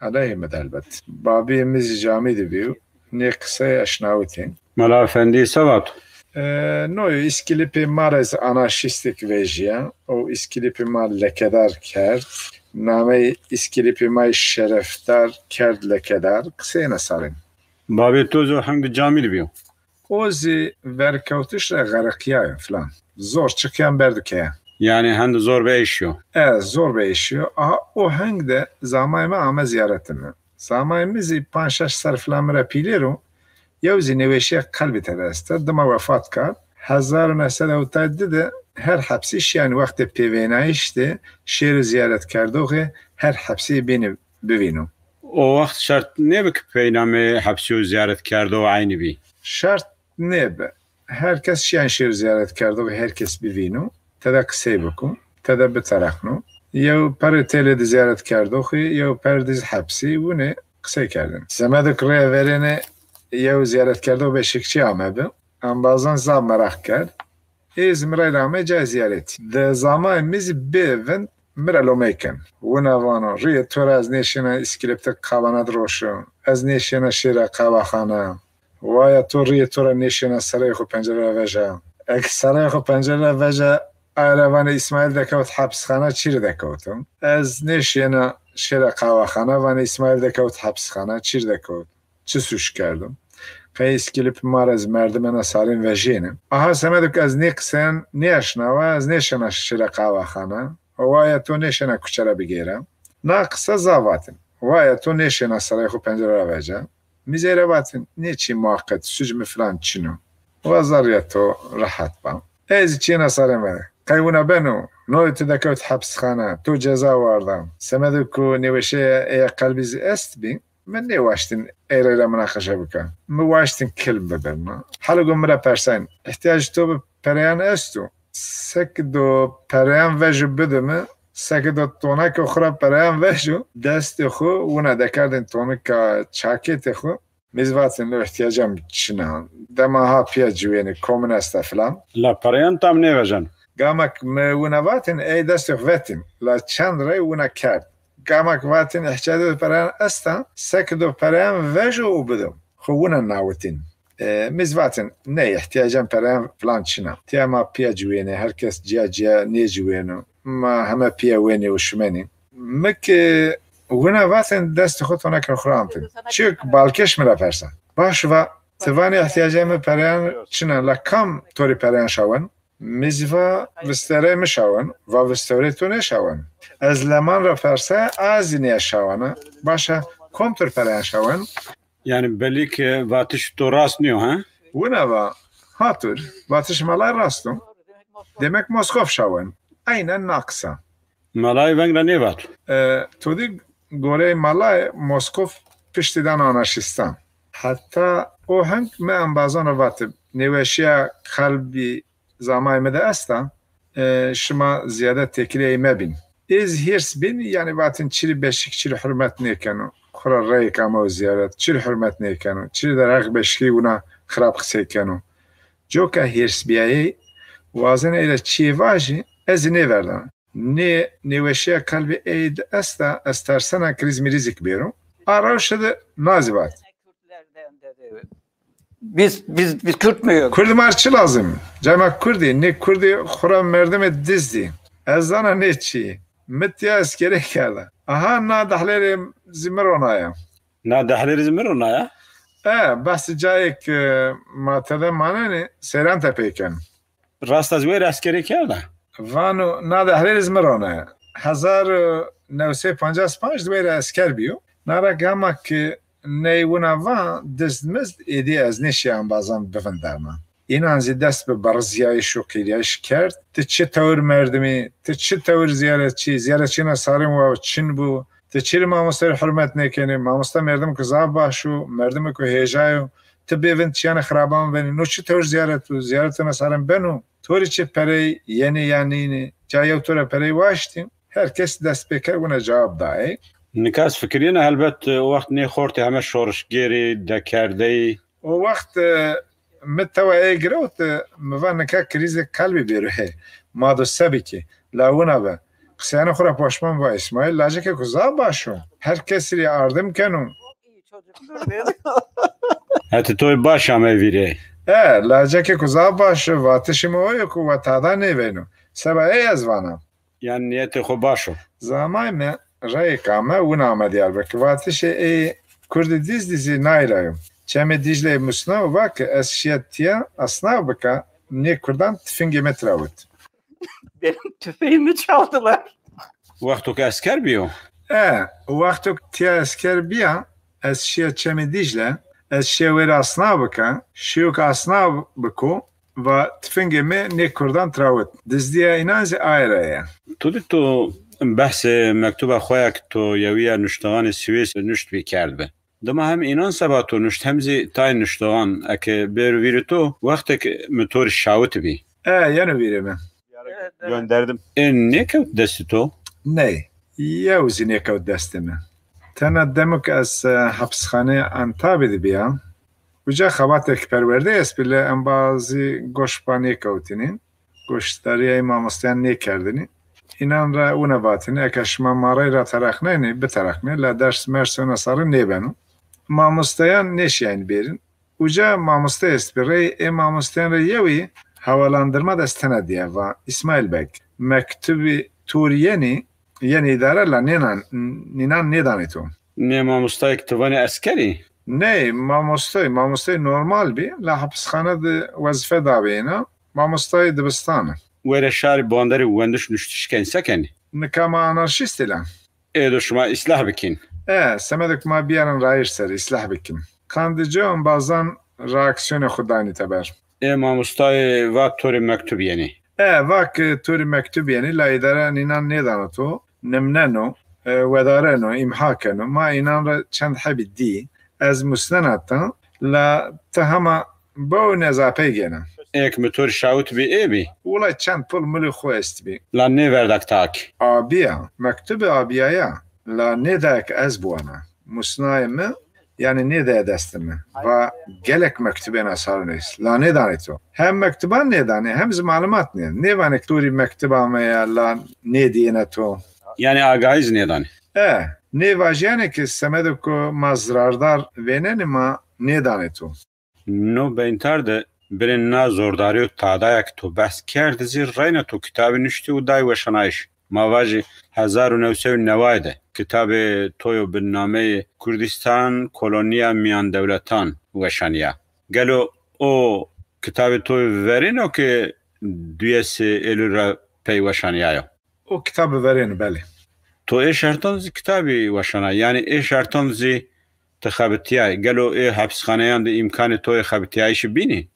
Aleyhê min de helbet. Babiyê min zî camî de bî û nê qiseyê eşnawitîn. Mela Efendî se vat? E, no, Îskilîpê ma re zî anarşîstek vejiya û Îskilîpê ma lekedar kerd. Nameyê Îskilîpê ma yê şerefdar kerd lekedar. Qiseyê ne sarên. Babê to zî heng di camî de bîyo? O zî verkewtiş re xereqiyayo filan. Zor çiqiyan berdikeya. Yani hend zor be işiyo. E, zor be işiyo. Aha, o heng de zamayê me ame ziyaretê min. Zamayê min zî panc şeş ser filan min re pîlêr o. Yew zî nêweşiya qelbî tede esta. Dima wefat kat. Hezar û neh sed û hewtay du de her hepsî şiyan wextê pêvênayîş de şêr û ziyaretkerdoxê her hepsî bînî bivîno. O wext şert nêbi ki peynamê hepsî û ziyaretkerdo eynî bî? Şert nêbi. Her kes şiyan şêr ziyaretkerdo ve her kes bivîno, tede qisey biko, tede bitereqno. Yew perê têlê di ziyaretkerdoxî, yew per diz hepsî, wune qisey kerdin. Semedek rê verêne yew ziyaretkerdo beşikçi ame bi. Embazan zaf meraq kerd. Ê zî mi reyna me cayê ziyaretî. Di zamayê mi zî bê vind mi re lomey kin. Wina vano, riyê to re ez nêşêna îskilîpte qavana diroşim. Ez nêşêna şêra qavaxana. Waya to riyê to re nêşêna sereyê xwe pencere re veja. Eke sereyê xwe pencere re veja, aye re vanê Îsmaîl dekewt hepsxana, çîr dekewtim. Ez nêşêna şêra qavaxana, vanê Îsmaîl dekewt hepsxana, çîr dekewt. Çi sûc kerdim? Qey îskilîp ma re ez merdimena sarên vejêne. Aha semedek ez nê qiseyan nêeşnawa, ez nêşena şêra qavaxana. Waya to nêşena kuçe re bigêra. Na qise zaf vatin. Waya to nêşena sereyê xwe pencere re veca. Mi zêre vatin, nê çî muqet, sûc mi filan çin o. Wa zerrîya to rehet ba. Ez çêna sarê me. Qey wina beno, noyê tu dekewt hepsxana, tu ceza warda. Semedê ku nêweşeya ê qelbî zî est bî, min nêwaştin ê reyra minaqeşe bika. Mi waştin kilm bibirna. Helo go mi re persayn, îhtiyacê to bi pereyan esto? Seki do pereyan vejo bide mi, seki do toneke xwe re pereyan vejo, destê xwe wina dekerdin tonika çakêtê xwe. Mi zî vatin, lo îhtiyacam çin a. Dema ha piya ciwênê, komin esta filan. La pereyan tam nêvejen. Gamek mi wina vatin, ey destê xwe vetin. La çend rey wina kerd. Gamek vatin, îhtiyacê do pereyan esta, seki do pereyan vejo û bidim. Xwe wina nawitin. E, mi zî vatin, ney, îhtiyacem pereyan filan çin a. Tiya ma piya ciwênê, her kes ciya ciya nêciwêno. Ma heme piya wênê û şimenî. Mi ki wina vatin, destê xwe tonekin xwe re antin. Çik balkêş mi re persa. Baş va, ti vanê îhtiyacê mi pereyan çin a, la kam to rê pereyan şawin? Mi zî va, vistorê mi şawin, va vistorê to nêşawin. Ez leman re persa, a zî nêşawana. Baş e, kom to rê pereyan şawin? Yani belî ki vatiş to rast nîyo, he? Wina va, ha tur, vatiş melay rast o. Demek Moskov şawin. Eynen na qisa. Melay veng re nêvat. E, to dî goreyê melay Moskov piştî dan anarşîstan. Heta o heng me embazan re vatib, nêweşiya qelbî zamayê me de esta, e, şima ziyade têkileyê mebîn. Ê zî hêrs bîn, yanî vatin çirî beşik, çirî hurmet nêkeno. Xwe re reyek ame û ziyaret, çirî hurmet nêkeno. Çirî derheq beşikî wina xirab qisey keno. Coka hêrsbiyayê, wazen ey re çiyê vajî, ez zî nêverdan. Nê nêweşiya qelbê ey di esta, ez tersena krîz mirîzik bêro. A rewşe de nazî vat. Kürtlerden dedi. Biz, biz, biz Kürt müyüz? Kurd mar çi lazim? Cema Kurdî, ne Kurdî xura merdimê dizdî. Ez zana ne çi. Mit ya eskerê kerda. Aha, na dehlêrê zî min ronaya. Na dehlêrê zî min ronaya? E, behsî cayêk, e, ma tede manenê, seyran te pêken. Rast ez wê re eskerê kerda. Vano, na dehlêrê zî min ronaya. Hezar û newsê pancas panc di wê re esker bîyo. Nara gama ki ney wina va dizd mizd êdî ez nêşiya embazan bivin derman. Înan zî dest bi beriziyayîş û qîriyayîş kerd. Ti çi tewir merdimî, ti çi tewir ziyaretçî, ziyaretçîna sarin wa çin bû, ti çi li mamosteyê hurmet nêkenî, mamoste merdim ku zaf baş û merdim ku hêja yo, ti bêvin çiyane xiraban venî, no çi tewir ziyaret û ziyaretine sarin beno, torî çi perey yenî ya nînî, ca yew to re perey waştî, her kes dest pê kir wina cewab dayê. Nika ez fikirîne helbet o wext nê xortê heme şorişgêrî, dekerdeyî, O wext, e, mi tewa ê girewt, e, mi va nika krîzê qelbî bêro hê. Ma do se bikî. La wina be. Qiseyana xwe ra poşman va Îsmaîl, lacekê ku zaf baş o. Her kes rî ardim keno. Hetê to baş ame vîrê. E, lacekê ku zaf baş o, vatişê mi o yo ku we tada nêveyno. Seba ê ez vana. Yan niyetê xwe baş o. Zamay me reyek ame, wina ame Diyarbekir. Vatişê ê Kurdî dîz dîzî nayra yo. Çemê Dîcleyê musna û va ki ez şiya tiya esnav bika, nê Kurdan tifingê me tirawit. Benim tüfeğimi çaldılar. Wexto ke esker biyo. E, wexto ke tiya esker biya, ez şiya çemê Dîcle, ez şiya wê re esnav bika, şiyo ke esnav biko, va tifingê me nê Kurdan tirawit. Dizdiya înan zî aye re ye. Tu dî tu behsê mektuba xwe ya ki tu yewiya nuştoxanê Swês nuşt bî kerdbi. Dima hem înan seba tu nuşt hem zî tayê nuştoxan eke bêro vîrê tu wextek mi to rî şawit bî. E, yeno vîrê me. Gönderdim. Ê nêkewt destê to? Ney. Yew zî nêkewt destê me. Tena demik ez, e, hepisxaneyê Antabê de biya. Uca xebateke perwerdeyê ez pê li embazî goş pa nêkewtinî. Goşdariyayê mamosteyan nêkerdinî. Înan re wina vatînî, eke şima ma rey re tereqnenî, bitereqnê, la ders mers wina sarî nêbeno. Mamosteyan nêşiyayîn bêrin. Uca mamoste est bi rey, ê mamosteyan re yewî hevalandırma dest tena diye va, Îsmaîl Beg, mektubî to rî yenî, yenî îdare la nênan, nînan nêdanê to. Nê mamostayê ki tu vanê eskerî? Ney, mamostayê, mamostayê normal bî, la hepisxane de wezife dabê îna, mamostayê dibistan e. Wê re şarî banderî wendiş nuştiş kenî, se kenî? Nika ma anarşîst î la. Ê do şima îslah bikîn. E, semedek ma biyarin rayîr ser, îslah bikin. Qandicî embazan reaksiyonê xwe danî teber. Ê mamostayê va to rê mektub yenî. E, va ki to rê mektub yenî, la îdare nînan nêdano to, nimneno, e, wedareno, îmha keno. Ma înan re çend hebî dî, ez musnena te, la te hema bo nezapey gêne. Êk mi to rê şawit bî ê bî? Wulay çend pul milê xwe est bî. La nêverdak tak. Abiya, mektubê abiyaya, la nêdayek ez biwana. Musnayê mi, yanî nêdaya destê mi. Va gelek mektubên asarên est. La nêdanê to. Hem mektuban nêdanê, hem zî malumat nê. Nêvanê to rî mektuba me ya, la nêdiyêne to. Yanî agahî zî nêdanê. E, nêvajiyanê ki semedo ku ma zirardar vênenê ma nêdanê to. No beyntar de birên na zordariyo tadaya ki to behs kerd zî reyna to kitabî nuştî û dayî weşanayîş. Ma vajî hezar û new sey û neway de kitabê to yo bi nameyê Kurdistan Koloniya Miyandewletan weşaniya. Gelo o kitabê to yo verên o ki duyesê Êlûl re pey weşaniyayo? O kitab bi verên, belê. To ê şertan zî kitabî weşanay, yanî ê şertan zî ti xebitiyay. Gelo ê hepisxaneyan de îmkanê to yê xebitiyayîşî bînî?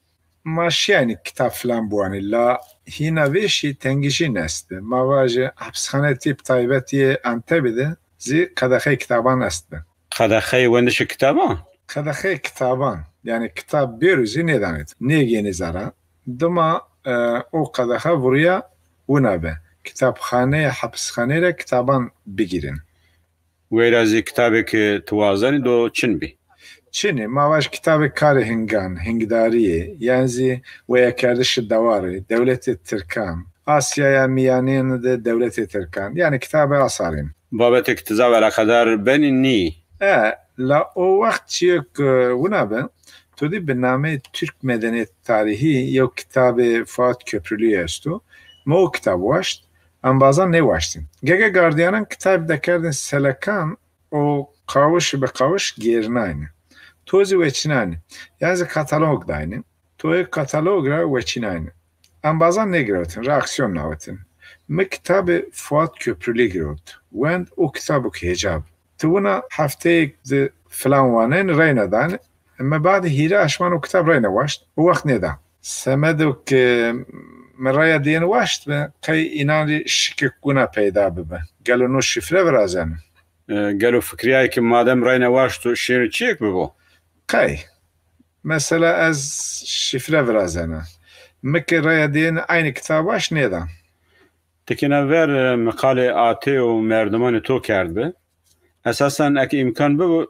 Ma şiyaynî kitab filan biwanî, la hîna vê şî tengîjîn est bi. Ma vajê hepisxaneyê tîp taybet yê Entebê de zî qedexeyê kitaban est bi. Qedexeyê wendişê kitaban? Qedexeyê kitaban. Yanî kitab bêro zî nêdanê to. Nêgênî zere. Dima, e, o qedexe vurîya wina be. Kitabxaneyê hepisxaneyê re kitaban bigîrin. Weyra zî kitabê ki tu wazenî do çin bî. Çinî, ma vaj kitabê karê hingan, hingdariyê, yan zî weyekerdişê dewarê, dewletê tirkan, Asyaya Miyanîn de dewletê tirkan, yanî kitabê asarîn. Babetê ki tu zaf eleqedar benî nî. E, la o wext çiyek, e, wina be, Tu dî bi namê Türk Medeniyet Tarihi yew kitabê Fuat Köprülü esto. Me o kitab waşt, embazan nêwaştin. Gege gardiyanan kitab dekerdin selekan û qawış bi qawış gêrnayne. Tozî weçinayne. Yan zî katalog dayne. Toyê katalog ra weçinayne. Embazan nêgirewtin, reaksiyon nawetin. Mi kitabê Fuat Köprülü girewt. Wend û kitabok hêca bi. Ti wina hefteyek di filan wanên reyna dan, me bad hîrê aşman û kitab reyna waşt û wext nêda. Semedo ke mi raya diyên waşt bi, qey înan rî şikik wina peyda bibe. Gelo no şifre virazeno? E, gelo fikriyayê ke madem reyna waşt û şêno çiyek bibo? Qey. Mesela ez şifre virazena. Mi ke raya diyên aynî kitab waşt nêda. Tikêna ver, e, miqalê atê û merdimanê to kerdbi. Esasen eke îmkan bibo,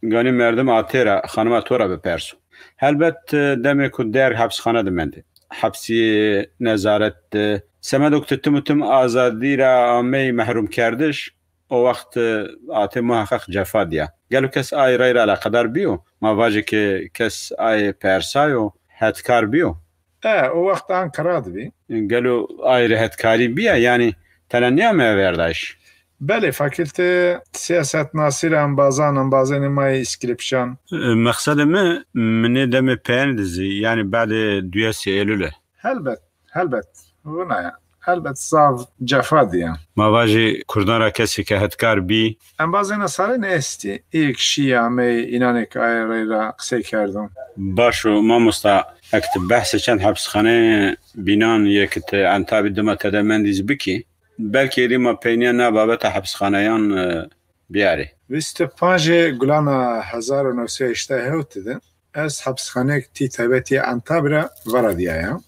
ganî merdim atê ra, xanima to ra biperso. Helbet, e, demê ku derg hepsxane dimendê. Hepsiyê nezaret de. Semedok tu tim û tim azadî ra ameyî mehrûmkerdiş, o wext, e, atê muheqeq cefa diya. Gelo kes ay rey ra eleqedar biyo? Ma vajê ke kes ay persayo, hetkar biyo? E, o wext Ankara dibî. Gelo ay rê hetkarî biya, yanî tene niyame verdayş? Belê, fakîltê siyasetnasî re embazan, embazênê ma yê îskilîpjan. E, mexsedê mi, minê demê peyên dizî, yanî badê duyesê Eylûlê. Helbet, helbet. Wina ya. Helbet zav cefa diye. Ma vajî kurdan ra kesê ke hetkar bî. Embazêna sarên estî. Êk şî amey, înanê ke ayê rey ra qisey kerdo. Baş o mamosta, ek ti behsê çend hepsxaneyê bînan yê ke ti Entabî dima tede mendî zî bikî, belkî êdî ma peynîya na babeta hepsxaneyan, e, biyarê. Vîst û pancê Gulana hezar û new sey û heştay hewt de ez hepsxaneyek tî taybetî Entabî ra veradiyaya.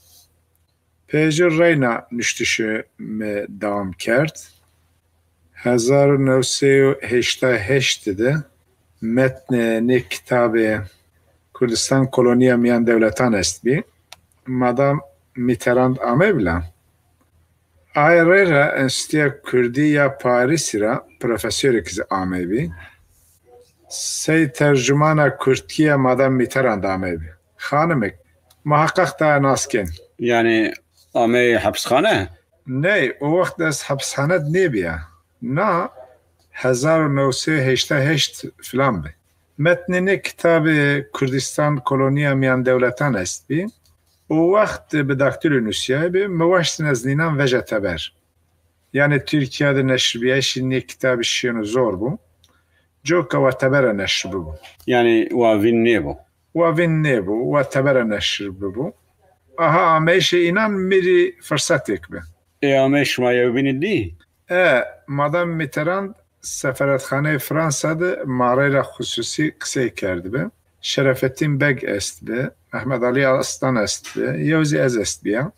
Pêjir reyna nuştişê mi dewam kerd. Hezar û new sey û heştay heşt de metnê nê kitabê Kurdistan Koloniya Miyan Dewletan estbî. Madam Mitterrand amey bila. Ayê rey ra Enstîtuya Kurdî ya Parîsî ra profesorêk zî amey bî. Sey tercumana kurdkî ya Madam Mitterrand amey bî. Xanimek, muheqeq te nas kên. Yanî amey hepsxane? Ney, o wext ez hepsxane de nêbîya. Na hezar û new sey û heştay heşt filan bi. Metnê nê kitabê Kurdistan Koloniya Miyan Dewletan estbî. O wext bi daktilo nusiyayê bi, mi waştin ez nînan veja teber. Yanî Tirkiye de neşrbiyayîşê nê kitabî şêno zor bû. Coka wa tebera neşr bibû. Yanî wa vîn nêbû? Wa vîn nêbû, wa tebera neşr bibû. Aha ameyişê înan mi rî firsetêk bi. Ê ameyîş ma yewbînî dî? E, Madam Mitterrand sefaretxaneyê Fransa de ma rey ra xusûsî qisey kerdbi. Şerefettin Beg estbi, Mehmet Ali Aslan estbi, yew zî ez estbiya.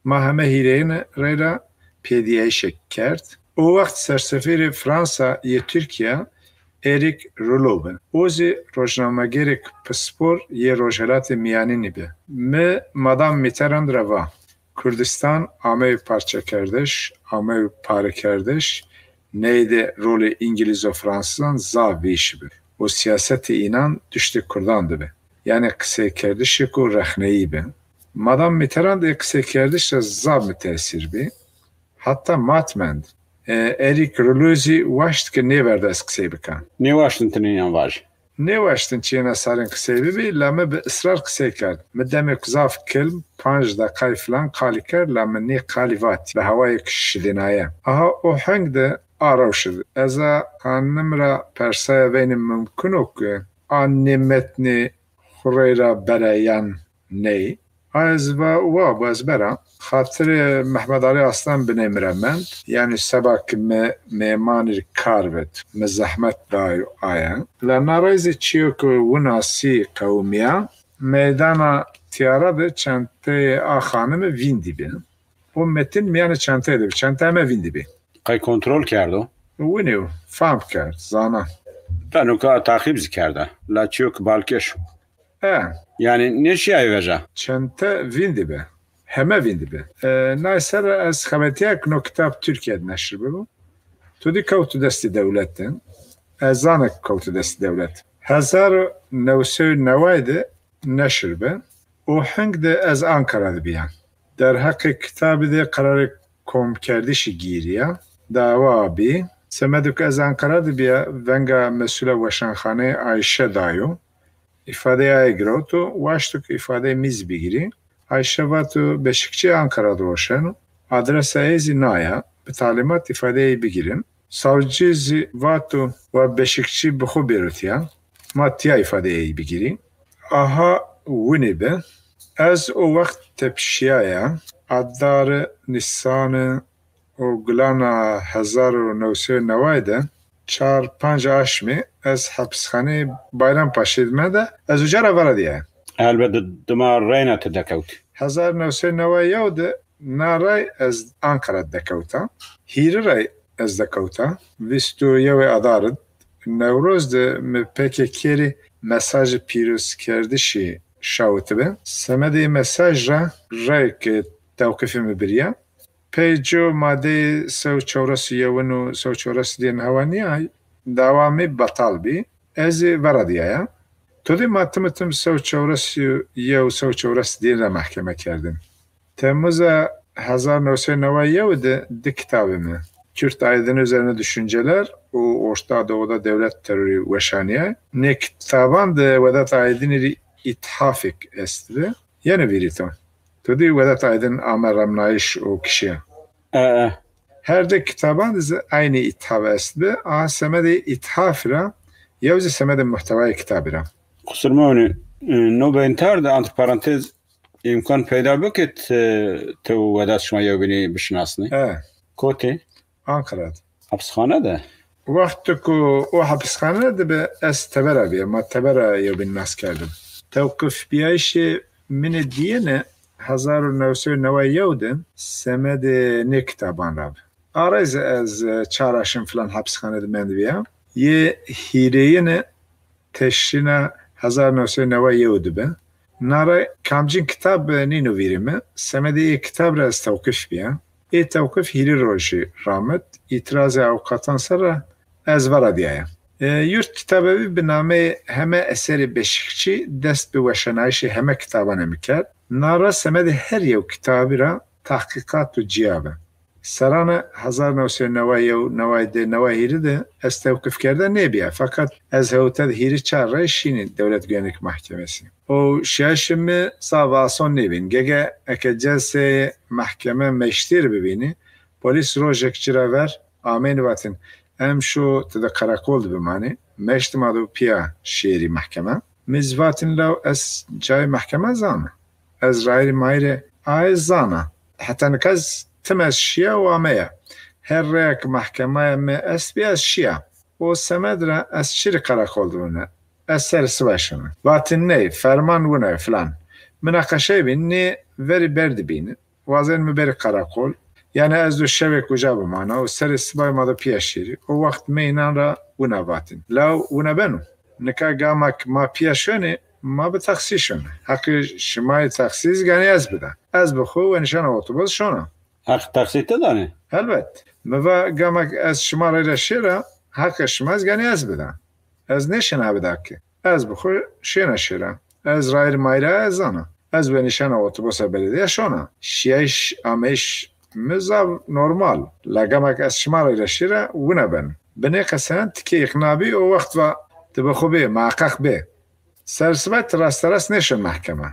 Ma heme hîrêyîn rey ra pêdiyayîşek kerd. O wext sersefîrê Fransa yê Tirkiye Eric Rouleau bi. O zî rojnamegerêk pispor yê Rojhelatê Miyanînî bi. Mi Madam Mitterrand ra va, Kurdistan ameyî parçekerdiş, ameyî parekerdiş, neyê de rolê Îngilîz û Fransizan zaf vêşî bi û siyasetê înan duştê kurdan de bi. Yanî qiseykerdişêko rexneyî bi. Madam Mitterrand ê qiseykerdiş ra zaf mitesîr bî. Heta mat mend. E, Eric Rouleau zî waşt ke nêverda ez qisey bika. Nêwaştin ti nînan vajî? Nêwaştin çiyêna sarên qisey bibî, la mi bi israr qisey kerd. Mi demêk zaf kilm, panc deqay filan qalî kerd, la mi nê qalî vatî. Bi hewayêk şidênaye. Aha o heng de a rewşi di. Ez a xanim ra persaya veynî mumkin o ke a nê metnê xwu rey ra bere yan ney? A ez va wa bû ez bera. Xatirê Mehmet Ali Aslan binê mi re mend. Yanî seba ki mi mêmanî kar vet, mi zehmet dayo aye. La na rey zî çiyo ki winasî qewimiya, meydana tiyara de çenteyê a xanimi vîndî bi. O metin miyanê çenteyê de bi. Çente heme vîndî bi. Qey kontrol kerdo? Winî fam kerd, zana. Teno ka taqîb zî kerde. La çiyo ki balkêş. E. Yanî nêşiyayê veja? Çente vîndî bi. Heme vîndî bi. E, nay ser ez xebetiyek no kitab Tirkiye de neşr bibû. Tu dî kewtû destî dewlet de. Ez zana kewtû destî dewlet. Hezar û new sey û neway de neşir bi û hing de ez Ankara dibiya. Derheqê kitabî de qerarê komkerdişî gîriya. Dawa bî. Semedê ku ez Ankara dibiya, venga mesûla weşanxaneyê Ayşe dayo. Îfadeya ê girot û waşt ku îfadeyê min zî bigirî. Ayşe vato Beşikçî Ankara diweşeno. Adresa ê zî naya. Bi talîmat îfadeyê bigirin. Savcî zî vato wa Beşikçî bi xwe bêrotiya. Ma tiya îfadeyê bigirî. Aha winî bi. Ez o wext tepişiyaya. Adar, Nîsan û gulana hezar û new sey û neway de çar panc aşmê ez hepisxaneyê Bayrampaşê dime de ez uca ra veradiyaya. Elbet di-, dima reyna tu dekewt. Hezar new sey û neway yew de na rey ez Ankara dekewta. Hîri rey ez dekewta. Vîst û yewê Adar id Newroz de mi P K K rê mesajê pîrozkerdişî şawitibe. Semedê mesaj ra reyk tewqifê mi biriya. Peyco madeyê sew çewres û yewin û sew çewres diyên hewaniyay dawa mi betal bî. Ez ê veradiyaya. Todê ma tim û tim sew çewres û yew sew çewres diyên re mehkeme kerdin. Temmuza hezar newsey neway yew de di kitabê mi, Kürt aydını üzerine düşünceler û Orta Doğu'da devlet terörü weşaniye. Nê kitaban de Vedat Aydın'î rî îthafek est bi. Yeni vîrî to. Tu dî Vedat Aydın ame remnayîş û kişiye. E, e. Her di kitaban de zî eynî îthaf est bi. A semedê îthaf ra, yew zî semedê muhtewayê kitabî ra. Qusur me hûnî, e, no beyntewr de, entre parantez, îmkan peyda bike, e, tu û Vedat şima yewbînî bişinasnî? E. Kotê? Ankara de. Hapisxane de? Wexto ku o hapisxane de be, ez tebera bîya, ma tebera yewbîn nas kerdim. Tewqifbiyayîşê min ê diyine hezar û newsey û neway yew de semedê nê kitaban ra bi. Arayî zî ez, e, çar aşm filan hapisxane de mendibîya. Yê hîrêyine Teşrîna hezar newsey neway yew dibe. Nare kamcîn kitab nîno vîrê me. Semedê yê kitab re ez tewqif biya. Ê tewqif hîrê rojî ramit. Îtirazê avukatan ser re ez veradiyaya. E, yurt kitabevî bi nameyê Heme Eserê Beşikçî dest bi weşanayîşê heme kitaban e mi kerd. Nare semedê her yew kitabî ra tahqîqat û ciya be. Serana hezar newsey neway yew, neway dê, neway hîrî de ez tewqifkerde nêbiya, feqet ez hewte di hîrî çar re şînî Dewlet Güvenlik Mahkemesi. Û şiyayîşê mi zaf ason nêbîn. Gege eke celseyê mehkeme meştîr bibînî, polîs rojek ci re ver ameyni vatin, em şo tu di qerekol de bimanî, meşt ma do piya şêrî mehkeme. Mi zî vatin law ez cayê mehkeme zana. Ez rayîrî mayîrê aye zana. Heta nika ez tim ez şiya û ameya. Her rêya ki mehkemaya mi est bî ez şiya. O semed ra ez çirî qerekol dibûne. Ez ser sibe şime. Vatin ney, ferman wina ye filan. Minaqeşeyê bîn nê verî berdibînin. Wazên mi berî qerekol. Yani ez do şevek uca bimana û serê sibayê ma do piya şêrî. O wext mi înan ra wina vatin. Law wina beno. Nika gamak ma piya şonê, ma bi taksî şonê. Heqê şima yê taksî zî ganî ez bida. Ez bi xwe we nîşana otobus şona. Heq taksî te danê? Helbet. Mi va gamak ez şima reyra şêra, heqê şima zî ganî ez bida. Ez nêşêna bida ki. Ez bi xwe şêna şêra. Ez rayîr mayîra ez zana. Ez we nîşana otobusa belediye şona. Şiyayîş ameyîş mi zaf normal. La gamak ez şima reyra şêra wina ben. Binê qesen tikê îqna bî o wext va tu bi xwe bê, muheqeq bê. Ser sibe tu rasterast nêşon mehkeme.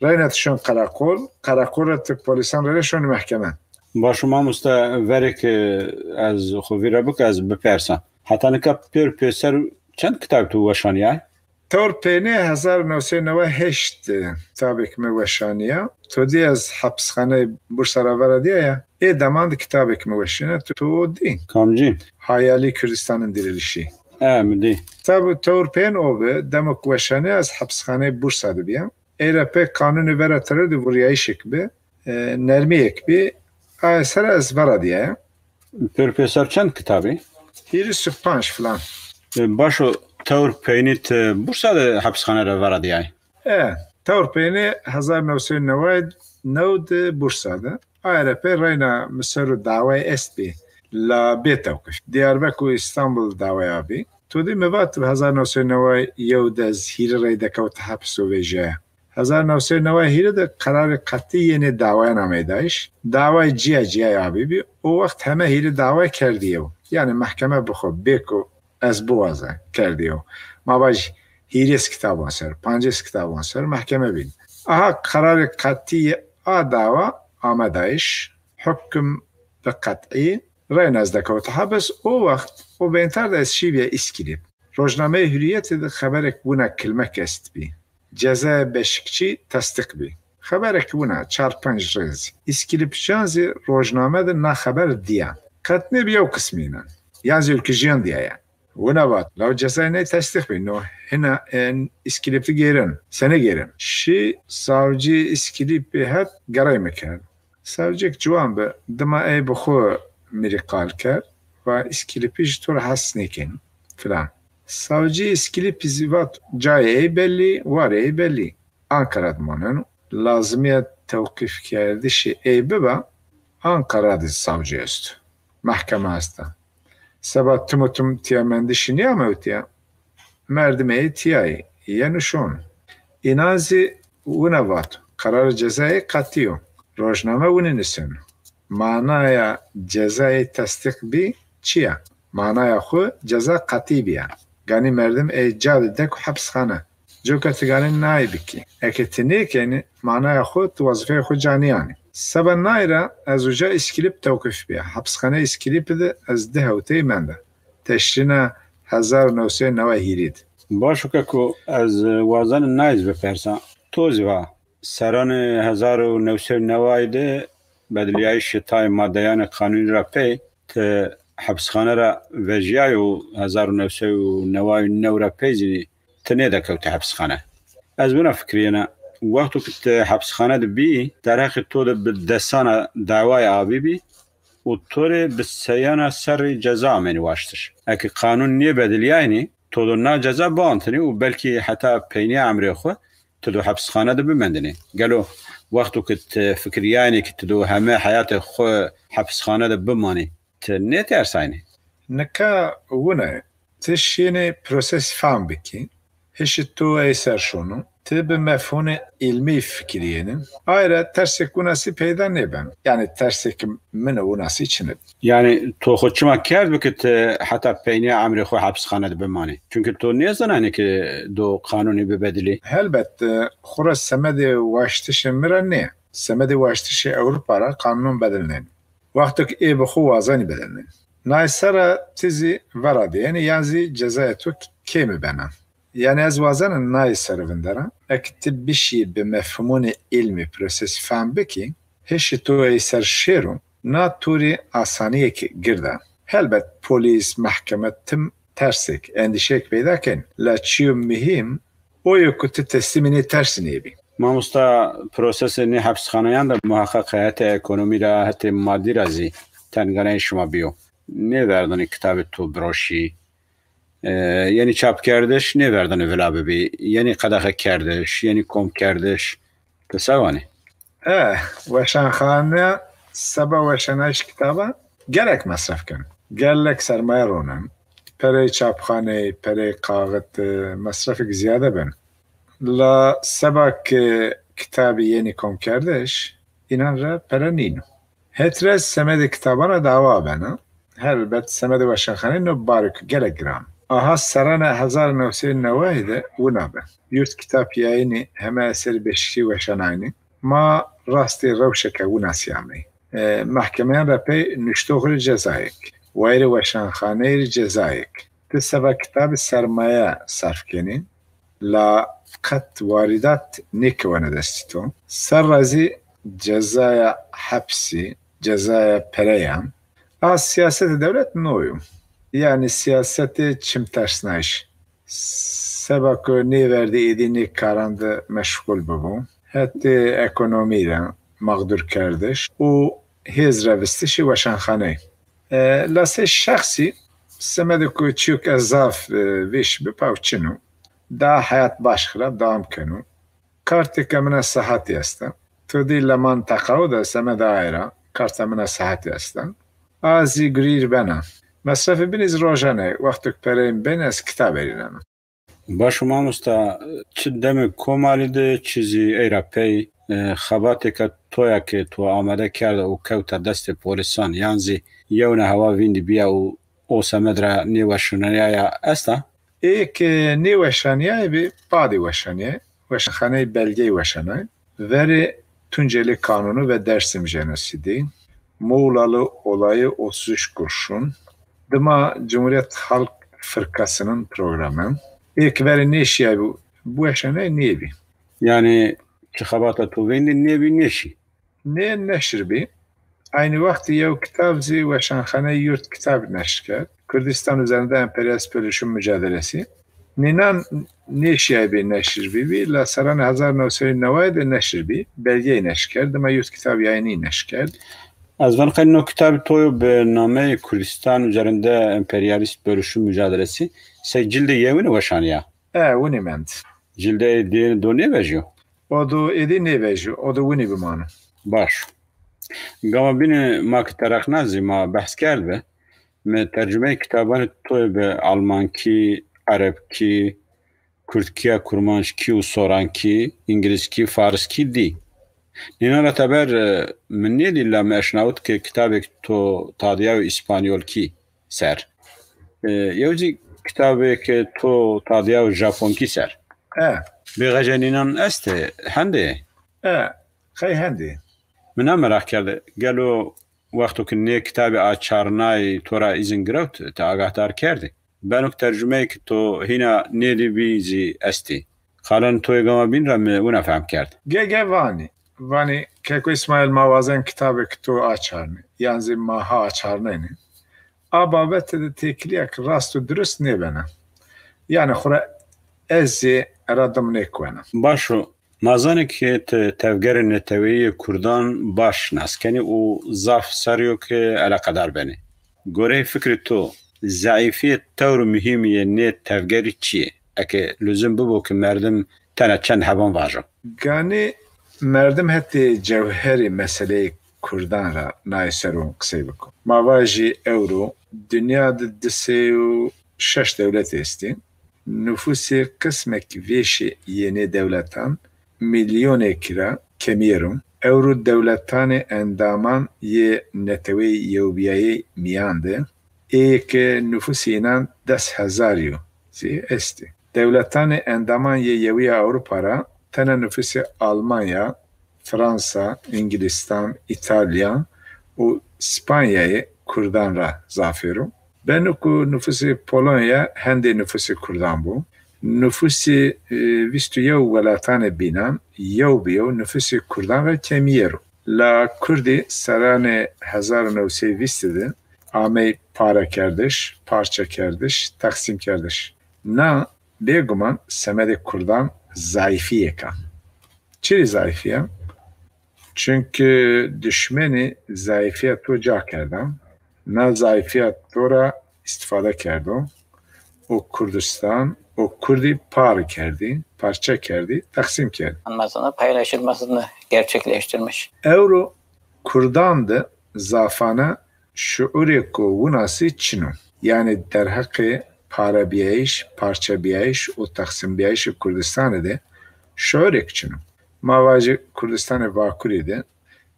Reyna tu şon qereqol, qereqol re tu polîsan reyna şonî mehkeme. Baş, mamoste, verê ke ez xwe vîra bike, ez bipersa. Heta nika pêr pêser çend kitab tu weşaniyay? Tewr pênê hezar û newsey neway heşt kitabek me weşaniya. Tu dî ez hepisxaneyê Bursa ra veradiyaya. Ê deman di kitabek me weşîne, tu, tu o dî. Kamcî? Hayali Kürdistan'ın Dirilişi. E, mi dî. Kitab tewr pên o bi, demo ku weşaniya ez hepisxaneyê Bursa de biyam. Ê re pê kanûnê vera teror de vuriyayîşek bi, e, nermiyek bi, aye ser ez veradiyaya. Pêr pêser çend kitabî? Hîris û panc filan. E, baş o, tewr peynî tu Bursa de hepisxane re veradiyay? E, tewr peynî hezar newsey neway new de Bursa de. Aye re pê reyna mi ser û dawayê est bî, la bê tewqif. Diyarbek û Îstanbul dawaya bî. Tu dî me vat hezar neh sed û neway û yew de ez hîrê rê dekewt hepis û vêjeye. Hezar neh sed û neway û hîrê de qerarê qetî yê nê dawayan Amedayîş. Dawayê ciya ciya ya bîbî. O wext heme hîrê dawayê kerdiye û. Yani mehkeme bi xwe bê ku ez biwaze kerdiye û. Ma vaj hîrês kitaban ser, pancês kitaban ser mehkeme bîn. Aha qerarê qetî yê a dawa Amedayîş. Hukm bi qet'î. Reyna ez dekewte hebis, o wext û bênter de ez şîviye Îskilîp. Rojnameyê Hürriyetê de xeberek wina kilmek est bî. Cezaya Beşikçî tesdîq bî. Xeberek wina çar penc rêz. Îskilîpjan zî rojname de na xeber diya. Qet nêbi yew qismî ne. Yan zî ülküjiyan diye ye. Wina vat, law cezayê ney tesdîq bî. No hina en Îskilîp digêrin. Senê gêrin? Şî savcî Îskilîpê het gerey me kerd. Savcik ciwan bi, dima ey bi xwe mirî qal kerd, va Îskilîpî ji to re hez nêkin filan. Savcî Îskilîpî zî vat, cayê ey belî, warê ey belî. Ankara dimonin. Lazimiya tewqîfkerdişê ey bibe, Ankara de savcî est. Mehkeme est. Seba tim û tim tiyamendişî niyamewtiye. Merdimê tiyayê, yên û şon. Înan zî wina vat, qerarê cezayê qetî yo. Rojname winî nisin. Manaya cezayê tesdîq bî çi ye? Manaya xwe ceza qetî bîye. Ganî merdim ê ca dide ku hepsxane. Coka tu ganî nayê bikî. Eke tu nêkenî, manaya xwe tu wezîfeyê xwe caniyanî. Seba nayê re ez uca Îskilîp tewqîf bîye. Hepsxaneyê Îskilîpî de ez di hewteyî mende. Teşrîna hezar û neh sed û neway hîrî de. Baş o keko, ez, e, wazenim nayê zî bipersa. To zî va, seranê hezar û neh sed û neway de bediliyayîşê tayê madeyanê qanûnî re pey, ti hepsxane re vejiyayî û hezar û neh sed û neway û new re pey zî ti nêdekewtî hepsxane. Ez wina fikiriyêne, wexto ku ti hepsxane de bî, derheqê to de bi desana dawayê abî bî û to rê bi seyana serrî ceza amênî waştiş. Eke qanûn nêbediliyayînî, to do na ceza biantinî û belkî heta peynîya emrê xwe ti do hepsxane de bimendinî. Gelo wexto ku ti fikiriyayînî ku ti do heme heyatê xwe hepsxane de bimanî, ti nêtersaynî? Nika wina ye. Ti şînî prosesî fehm bikî. Hişî tu ey ser şono. Ti bi mefhûnê îlmî fikiriyênin. Ayra tersek winasî peyda nêben. Yani tersek min winasî çi neb. Yani to xwe çima kerd bike ti heta peynîya emrê xwe hepsxane de bimanî? Çünkü to nêzananî ki do qanûnî bibedilî. Helbet, e, xura semedê waştişê min re nê. Semedê waştişê Ewropa re qanûn bedilnên. Wexto ki ê bi xwe wazanî bedilnên. Nayê ser re ti zî vera diyênî yan zî cezaya to kêmî bena. Yani ez wazenim nayê ser vindera. Eke ti bişî bi mefhûmûnê îlmî prosesî fehm bikî, hişî to ey ser şêro, na to rê asaniyek gird e. Helbet polîs, mehkeme tim tersek, endîşeyek peyda ken. La çiyo muhîm o ye ku ti teslîmê nê tersî nêbî. Mamosta, prosesê nê hepsxaneyan de muheqeq hetê ekonomî ra, hetê madî ra zî tenganeyê şima bîyo. Nêverdinê kitabê to biroşî. E, yenî çapkerdiş nêverdinê vila bibî. Yenî qedexekerdiş, yenî komkerdiş. Ti se wanî? E, weşanxane seba weşanayîş kitaba gelek mesref kin. Gelek sermaye ronin. Pereyê çapxaneyê, pereyê kaxit, e, mesrefek ziyade bin. La seba ki kitabî yenî komkerdiş, înan re pere nîno. Hetre semedê kitaban re dawa bena. Helbet semedê weşanxaneyê no barek gelek giran. Aha serana hezar neh sed û neway de wina be. Yurt Kitap Yayınî heme eserê Beşikçî weşanayînî. Ma rastê rewşeke winasî ameyî. E, mehkemeyan re pey nuştox rê cezayek, wayirê weşanxaneyê rê cezayek. Ti seba kitabî sermaye serf kenî, la qet warîdat nêkewene destî to. Ser re zî cezaya hepsî, cezaya pereyan. A siyasetê dewlet no yo. Yani siyasetê çimtersnayîş. Seba ku nêverdî êdî nê karan de meşxûl bibû. Hetê ekonomî re mexdûrkerdiş û hêz re vistişî weşanxaneyê. E, la sê şexsî semedê ku çiyok ez zaf, e, vêş bib ew çin o. Da heyat baş xirab dewam keno. Kartêke min a sehatî esta. Tu dî li manteqa de semeda aye ra karta min a sehatî esta. A zî gurîr bena. Mesrefê binî zî rojane, wextek pereyên bên ez kitab erînim. Baş û mamosta, çi demê komarî de, çi zî ey ra pey, e, xebatêke toya ke to amade kerde û kewta destê polîsan, yan zî yewna hewa vîndî biya û o semed ra nêweşaniyaya esta? Ê ke nêweşaniyayê bî, badê weşaniyayê. Weşanxaneyê belgeyê weşanayê. Verê Tunceli Kanunu ve Dersim Jenosidi, Muğlalı Olayı otuz üç kurşun, dima Cumhuriyet Halk Fırkası'nın programı. Ê ke verê nêşiyayê bî, biweşaniyayê nêbî. Yanî çi xebata to vîndî nêbî, nêşî? Nê, neşr bî. Aynı wextî yew kitab zî Weşanxaneyê Yurt Kitab neşr kerd. Kürdistan üzerinde emperyalist bölüşüm mücadelesi. Nînan nêşiyayê bî neşr bibî, la serranê hezar new sey û newayê de neşr bî. Belgeyê neşr kerd, dima Yurt Kitab Yayınî neşr kerd. Ez van qey no kitabê to yo bi nameyê Kürdistan üzerinde emperyalist bölüşüm mücadelesi sey cildê yewin weşaniya? E, winî mend. Cildê diyê do nêvejîyo? O do êdî nêvejîyo, o do winî bimano. Baş. Gama bîne ma ki terexna zî ma behs kerdbe, me tercumeyê kitabanê to yê bi almankî, erebkî, kurdkiya kurmanckî û sorankî, îngilizkî, fariskî dî. Nînan ra teber, e, min nêdî la me eşnawit ke kitabêk to tadiyayo îspanyolkî ser. E, yew zî kitabêk to tadiyayo japonkî ser. E. Bêxece nînan estê, hendê? E, qey hendê. Min na meraq kerde. Gelo wexto ki nê kitabê açarnayî to ra îzin girewt, te agahdar kerdî? Beno ki tercumeyê ki to hîna nêdî bî zî estî. Xalanê to yê gama bîn ra mi wina fehm kerd. Ge, ge vanî. Vanî, Keko Îsmaîl, ma wazen kitabê ki to açarnê, yan zî ma ha açarnêne. A babete de têkiliyek rast û dirust nêbene. Yanî xwura ez zî era dim nêkuwena. Baş o. Ma zanê ki ti tevgerê neteweyî yê kurdan baş nas kenî û zaf serî yo ki eleqedar benî. Goreyê fikrê to, zeîfiyê tewr û muhîmî yê nê tevgerî çi yê? Eke luzim bibo ki merdim tena çend heban vajo. Ganî merdim hetê cewherê meseleyê kurdan ra nayê ser û qisey biko. Ma vajî ewro dinya de di sey û şeş dewletê estî. Nufusê qismek vêşî yê nê dewletan milyonekî ra kemiyêr o. Ewro dewletanê endaman yê Neteweyê Yewbîyayê Mîyan de ê ke nufusê înan des hezar yo zî estî. Dewletanê endaman yê Yewîya Ewropa ra tena nufusê Almanya, Fransa, Îngilîstan, Îtalya û Spanyayê kurdan ra zafêr o. Beno ku nufusê Polonya hendê nufusê kurdan bo. Nufusê, e, vîst û yew welatanê bînan yew bi yew nufusê kurdan ra kemiyêr o. La kurdî serranê hezar û new sey vîst de amey parekerdiş, parçekerdiş, teqsîmkerdiş. Na bêguman semedê kurdan zayîfiyêk a. Çirî zayîfî ya? Çunkî dişmenî zayîfiya to ca kerda, na zayîfiya to ra îstifade kerdo û Kurdistan û kurdî par kerdî, parçe kerdî, teqsîm kerdî. Anmasını paylaşılmasını gerçekleştirmiş. Ewro kurdan de zafane şiûrêko winasî çin o. Yanî derheqê parebîyayîş, parçebîyayîş û teqsîmbîyayîşê Kurdistanê de şiûrêk çin o. Ma vajê Kurdistanê Bakurê de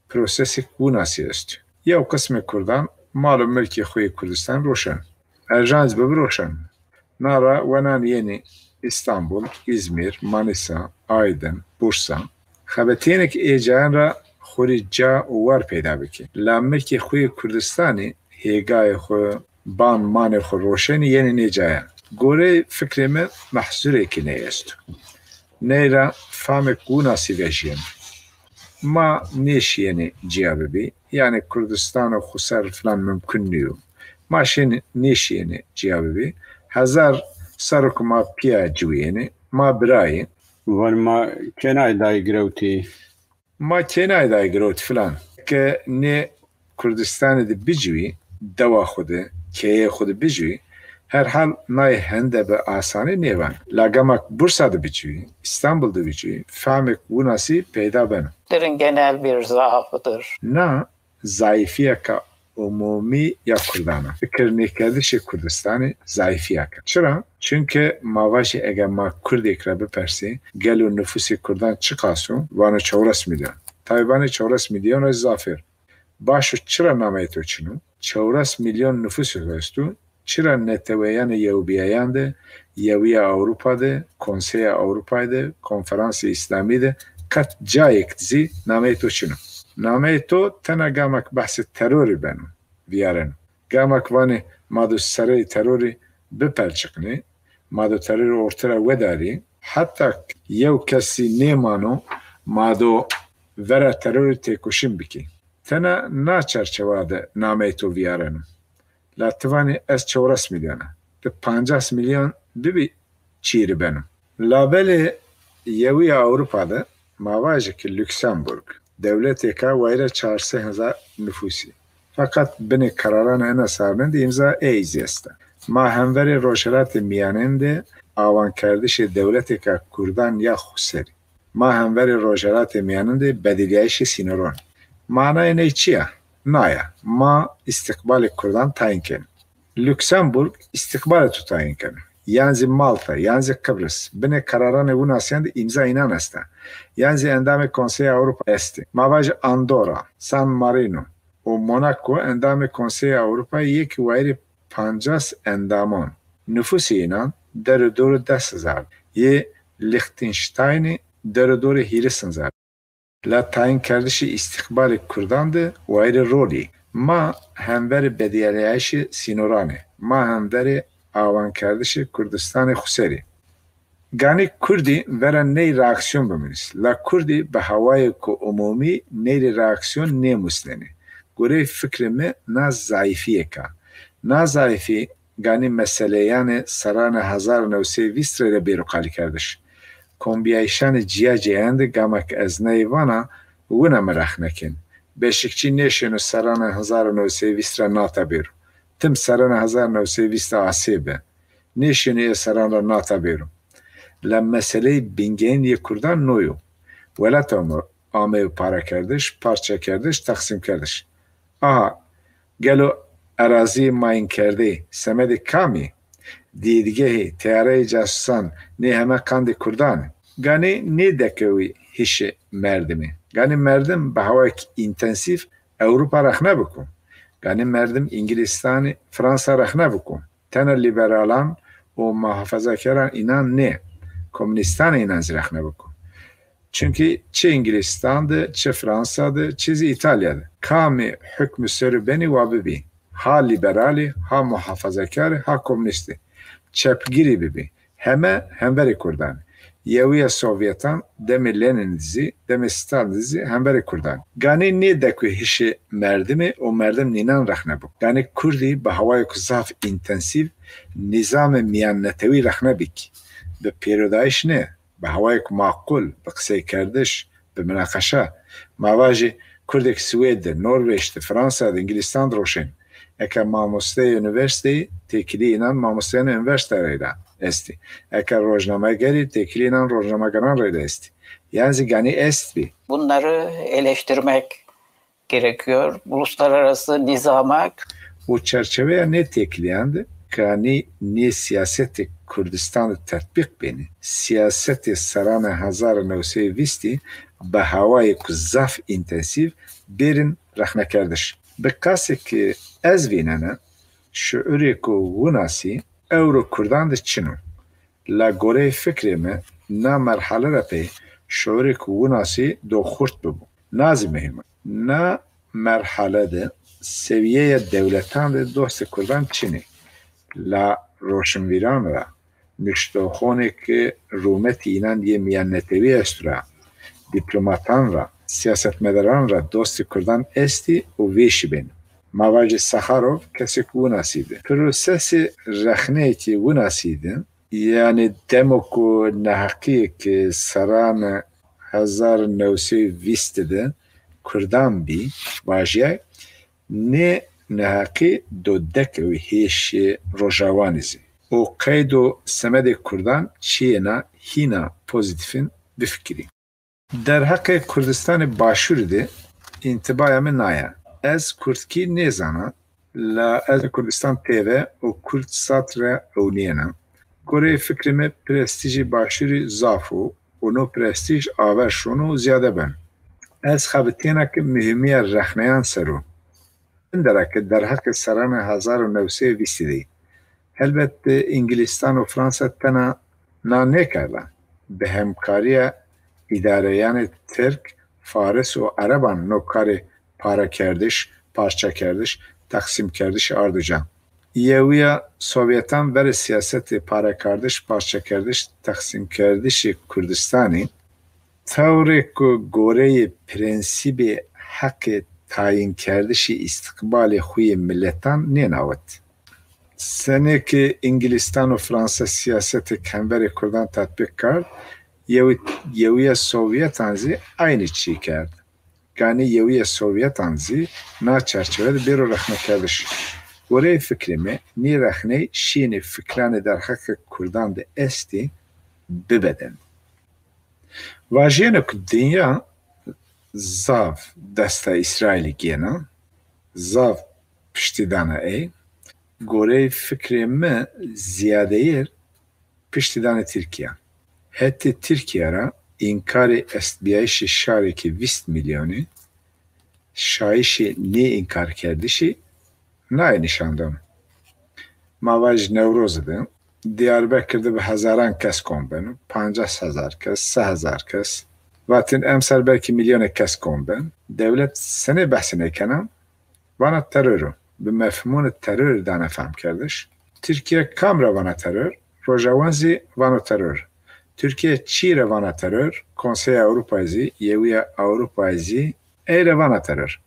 prosesêk winasî est. Yew qismê kurdan mal û milkê xwe yê Kurdistan roşen. Erjanc bi biroşen. Na ra wenan yenî Îstanbul, Îzmîr, Manîsa, Aydin, Bursa. Xebetiyênek ê cayan ra xwirî ca û war peyda bikî. La milkê xwe yê Kurdistanî hêgayê xwe, ban manê xwe roşenî yenî nê cayan. Goreyê fikrê mi mehzûrekî ney est. Ney ra famek winasî vejîyeno. Ma nêşiyenê ciya bibî. Yanî Kurdistan û xweser filan mimkun nîyo. Ma şên nêşiyenê ciya bibî. Hezar serr o ku ma piya ciwîyenê. Ma birayê. Van ma kênayê dayê girewtî? Ma kênayê dayê girewt filan. Ke nê Kurdistanê de biciwî, dewa xwe de, keyeyê xwe de biciwî, herhal nayê hende bi asanî nêvan. La gema Bursa de biciwî, Îstanbul de biciwî, fehmek winasî peyda beno. Genel bir zaafıdır. Na zayîfiyeke umûmî ya Kurdan e. Fikirnêkerdişê Kurdistanê zayîfiyek e. Çira? Çunke ma vajî eger ma Kurdêk re bipersî, gelo nifûsê Kurdan çiqas o? Vano çewres milyon. Taybî vanê çewres milyon re zafêr. Baş o, çira nameyê to çin o? Çewres milyon nifûsê to esto, çira neteweyanê yewbiyayan de, Yewiya Ewropa de, Konseya Ewropayê de, Konferansê Îslamî de, qet cayêk zî nameyê to çin o? Nameyê to tena gamek behsê terorî beno, viyareno. Gamek vanê ma do sereyê terorî bipelçiqnê, ma do terorî orte re wedarî, heta yew kesî nêmano ma do vera terorî têkoşîn bikî. Tena na çerçewa de nameyê to viyareno. La ti vanî ez çewres milyon e. Ti pancas milyon bibî çîrî beno. Labelê Yewiya Ewropa de ma vajî ki Luksemburg, dewletêka wayîrê çar sey hezar nifûsî. Feqet binê qeraran ena sarinin de îmza ê zî esta. Ma hemverê Rojhelatê Miyanin de awankerdişê dewletêka Kurdan ya xweserî. Ma hemverê Rojhelatê Miyanin de bedîliyayîşê sînoran. Manayê ney çi ya? Naya. Ma îstiqbalê Kurdan tayîn kin. Luksemburg îstiqbalê tu tayîn kin. Yan zî Malta, yan zî Qibris. Binê qeraranê winasiyan de îmza înan esta. Yan zî endamê Konseya Ewropa estê. Ma vajî Andorra, San Marino û Monaco endamê Konseya Ewropa yê ki wayîrê pancas endaman. Nifûsê înan der û dorê des hezar. Yê Liechtensteinê der û dorê hîris hezar. La tayînkerdişê îstîqbalê Kurdan de wayîrê rolî. Ma hemverê bedîliyayîşê sînoranê. Ma hemverê awankerdişê Kurdistanê xweserî. Ganî Kurdî vera ney reaksiyon biminîs. La Kurdî bi hewayêko umûmî neyrê reaksiyon nêmusnenê. Goreyê fikrê mi na zayîfiyek a. Na zayîfî ganî meseleyanê serranê hezar û new sey vîst re de bêro qalîkerdiş. Kombiyayîşanê ciya ciyayan de gamek ez neyê vana wina mi rexne kin. Beşikçî nêşêno serranê hezar û new sey vîst re nata bêro. Tim serranê hezar û new sey vîst asê be. Nêşêno ê serran re nata bêro. La meseleyê bingehîn yê Kurdan no yo. Welata me ameyo parakerdiş, parçekerdiş, teqsîmkerdiş. Aha, gelo eraziyê mayînkerdeyê semedê kamî? Dîdgehê, teyareyê casûsan nê heme qandê Kurdan e. Ganî nêdekewî hişê merdimê. Ganî merdim bi hewayek întensîf Ewropa rexne biko. Ganî merdim Îngilîstanê, Fransa rexne biko. Tena lîberalan û muhafazakaran înan nê, komunîstanê înan zî rexne biko. Çunkî çi Îngilîstan de, çi Fransa de, çi zî Îtalya de, kamî hukmî ser û benî wa bibî, ha lîberalî, ha muhafazakarî, ha komunîstî, çepgirî bibî, heme hemverê Kurdan. Yewiya Sovyetan demê Lenin zî, demê Stalin zî hemverê Kurdan. Ganî nêdekû hişê merdimê û merdim nînan rexne bû. Ganî Kurdî bi hewayêko zaf întensîv nîzamê miyannetewî rexne bîk. Bi pêrodayîş ne, bi hewayêk maqûl, bi qiseykerdiş, bi minaqeşa. Ma vajî Kurdêk Swêd de, Norwêc de, Fransa de, Îngilîstan de roşên. Eke mamosteyê unîversîteyî, têkilî înan mamosteyên unîversîte reyde estî. Eke rojnamegerî, têkilî înan rojnamegeran reyde estî. Yan zî ganî est bî. Bunları eleştirmek gerekiyor. Uluslararası nizamak. Û çerçeveya nê têkiliyan de, ganî nê siyasetê Kurdistan de tetbîq bêne, siyasetê serranê hezar û new sey vîstî bi hewayêko zaf întensîv bêrin rexnekerdiş. Bi qasê ki ez vînene, şiûrêko winasî ewro Kurdan de çin o. La goreyê fikrê mi, na merhale re pey şiûrêko winasî do xurt bibû. Na zî muhîm e. Na merhale de sewiyeya dewletan de dostê Kurdan çin e. La roşinvîran re, nuştoxonêk rûmetî înan yê miyannetewî est ra, dîplomatan ra, siyasetmedaran ra dostê Kurdan estî û vêşî bên. Ma vajê Saharov kesêk winasî bi. Prosesê rexneyekê winasî de, yanî demo ku neheqiyêk serran hezar û new sey vîst de Kurdan bî, vajiyay, nê neheqî do dekewî hêşê Rojawanî zî. Û qeydo semedê Kurdan çiyêna hîna pozîtîf in bifikirî. Derheqê Kurdistanê Başûrî de întîbaya min naya. Ez kurdkî nêzana, la ez Kurdistan T V û Kurdsat re ewniyena. Goreyê fikrê me prestîjê Başûrî zaf o û no prestîj aver şono û ziyade ben. Ez xebitiyena ki muhîmiya rexneyan ser o. Bindereke derheqê serana hezar û newsey û bîstî de. Helbet Îngilîstan û Fransa tena na nêkerda. Bi hemkariya îdareyanê Tirk, Faris û Ereban no karê parakerdiş, parçekerdiş, teqsîmkerdişî ardo ca. Yewiya Sovyetan verê siyasetê parakerdiş, parçekerdiş, teqsîmkerdişî Kurdistanî, tewrê ku goreyê prensîbê heqê tayînkerdişî îstiqbalê xwe yê miletan nênawit. Senê ki Îngilîstan û Fransa siyasetê hemverê Kurdan tetbîq kerd, yewi-, yewiya Sovyetan zî eynî çî kerd. Ganî yewiya Sovyetan zî na çerçeve de bêro rexnekerdiş. Goreyê fikrê me, nî rexney şînê fikranê derheqê Kurdan de estî bibedin. Vajiyena ku dinya zav desta Îsraîlî gêna, zav piştî dana ey, goreyê fikrê mi ziyadeyir piştî danê Tirkiye. Hetê Tirkiye ra înkarê estbiyayişê şarekî vîst milyonî, şayişê nê înkarkerdişî nayê nîşandan. Ma vaj Newrozê de Diyarbekir de bi hezaran kes kom bin, pancas hezar kes, sê hezar kes. Vatin emser belkî milyonê kes kom bin. Dewlet senê behsê nêkena? Vana teror o. Bi mefhumûnê teror dane fehmkerdiş. Tirkiye kam re vana teror? Rojawan zî vano teror. Tirkiye çî re vana teror? Konseya Ewropayê zî, Yewiya Ewropayê zî ey re vana teror.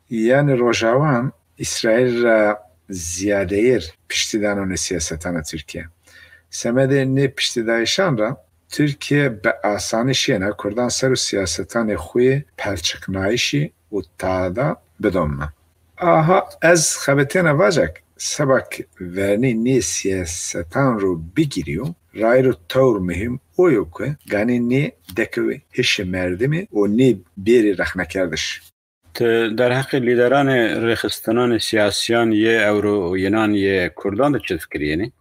Yanî Rojawan Îsraîl re ziyadeyir piştî danûnê siyasetana Tirkiye. Semedê nê piştîdayişan re Tirkiye bi asanî şêne Kurdan ser û siyasetanê xwe yê pelçiqnayişî û tada bidomne. Aha ez xebitêne vajek, sebek vernî nê siyasetan ro bigirîyo, rayîr û tewr muhîm o yo ku ganî nê dekewê hişê merdimî û nê bêrî rexnekerdiş. Ti derheqê lîderanê rêxistinanê siyasiyan yê ewro û yinan yê Kurdan de çi fikirîyenî?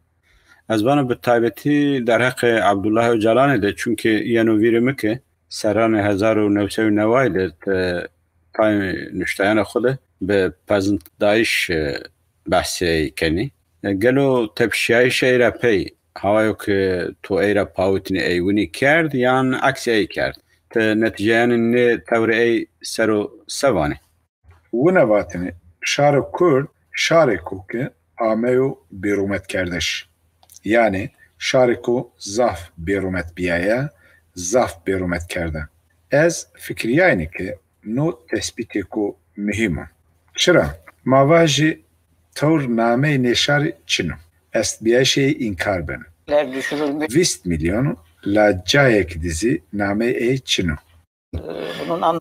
Ez vana bi taybetî derheqê Abdullah Ocalanê de, çunkî yeno vîrê mi ke serranê hezar û newsey û neway de ti tayê nuştayana xwe de bi pezindayîş, e, behsê ey kenî. E, gelo tepşiyayîşê ey re pey, hawayo ke to ey re pawitnî ey winî kerd yan eksê ey kerd? Ti netîceyanê nê tewrê ey ser o se vanî? Wina vatinê, şaro Kurd şarêko ke ameyo bêrûmetkerdiş. Yanî şarêko zaf bêrûmet bîyaye, zaf bêrûmet kerde. Ez fikirîyaynî ke no tespîtêko muhîm o. Çira? Ma vajî tewr nameyê nê şarî çin o. Estbîyayîşê ey înkar beno. Vîst milyon o, la cayek dizî nameyê ey çin o.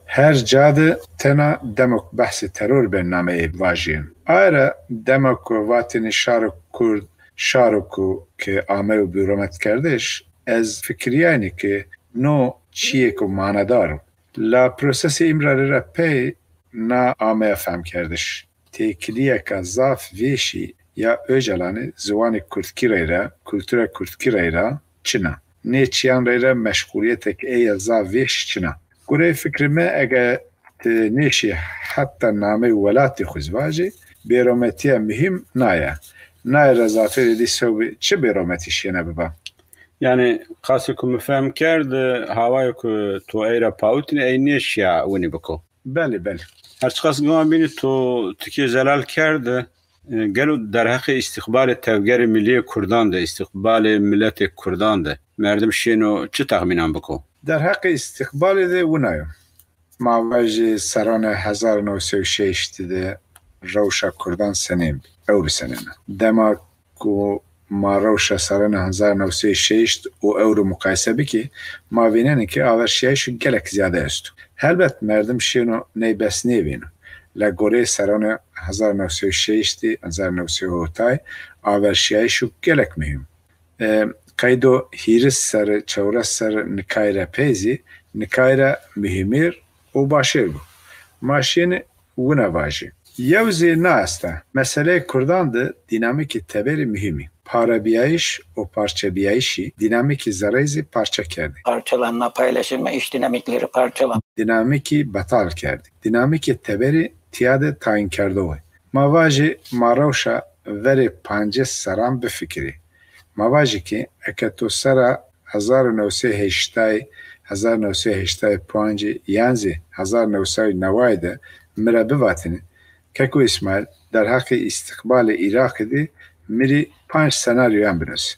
Her ca de tena demok behsê teror be nameyê vajîn. Aye re dema ku vatinî şaro Kurd, şaro ku ke ameyo bîrometkerdiş, ez fikirîyaynî ke no çiyêko manedar o. La prosesê Îmralî re pey na ameya fehmkerdiş. Têkiliyeka zaf vêşî ya Ocalanê ziwanê kurdkî reyra, kultura kurdkî reyra çin a. Nê çiyan reyra meşxulîyetek ê ya zaf vêş çin a. Gureyê fikrê me, ege ti nêşî heta nameyê welatê xwe zî vajî, bêrometiya muhîm naye. Naye re zafêrê dî sewbê çi bêrometî şêne biba? Yanî qasê ku min fehm kerd, hawayo ku to ey re pawitnî ey nêşiya winî biko. Belê, belê. Her çiqas gama bînî to tikê zelal kerd, e, gelo derheqê îstîqbalê Tevgerê Milî yê Kurdan de, îstîqbalê miletê Kurdan de merdim şêno çi texmînan biko? Derheqê îstîqbalê de wina yo. Ma vajê serranê hezar û newsey û şêştî de rewşa Kurdan senên bî, ewro senên e. Dema ku ma rewşa serranê hezar û newsey û şêşt û ewro muqayese bikî, ma vînenê ke averşiyayîşo gelek ziyade esto. Helbet merdim şêno ney bes nêvîno. La goreyê serranê hezar û newsey û şêştî, hezar û newsey û hewtay averşiyayîşo gelek muhîm. E, qeydo hîris serre, çewres serre nikayî re pey zî, nikayî re muhîmêr û başêr bû. Ma şênê wina vajî. Yew zî na este. Meseleyê Kurdan de dînamîkî teberî muhîm î. Parebîyayîş û parçebîyayîşî dînamîkî zereyê zî parçe kerdî. Parçalanma, paylaşılma iş dinamikleri parçalan. Dînamîkî betal kerdî. Dînamîkê teberî tiya de tayînkerdox e. Ma vajî ma rewşa verê pancês serran bifikirî. Ma vajî ki eke to sera hezar û new sey heştayî, hezar û new sey heştayî û pancî yan zî hezar û new sey û newayî de mi re bivatînî, Keko Îsmaîl, derheqê îstiqbalê Iraqê de mi rî panc senaryoyan binus.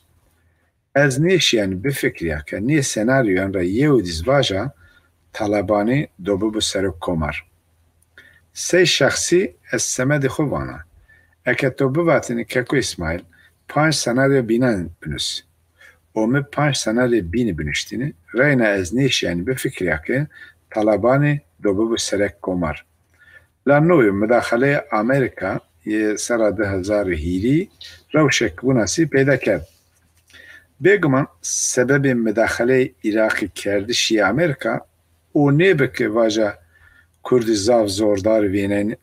Ez nêşiyan bifikriya ke nê senaryoyan ra yew dî zî vaja Talebanî do bibo serok komar. Sey şexsî ez semedê xwe vana. Eke to bivatînî Keko Îsmaîl, panc senaryo bînan binus. Û mi panc senaryo bînî binuştînî, reyna ez nêşiyan bifikriya ke Talebanî do bibo serek komar. La no yo, mudaxeleyê Amerîka yê sera du hezar û hîrî rewşek winasî peyda kerd. Bêguman sebebê mudaxeleyê Iraqî kerdişî Amerîka û nêbe ke vaja Kurdî zaf zordar vînên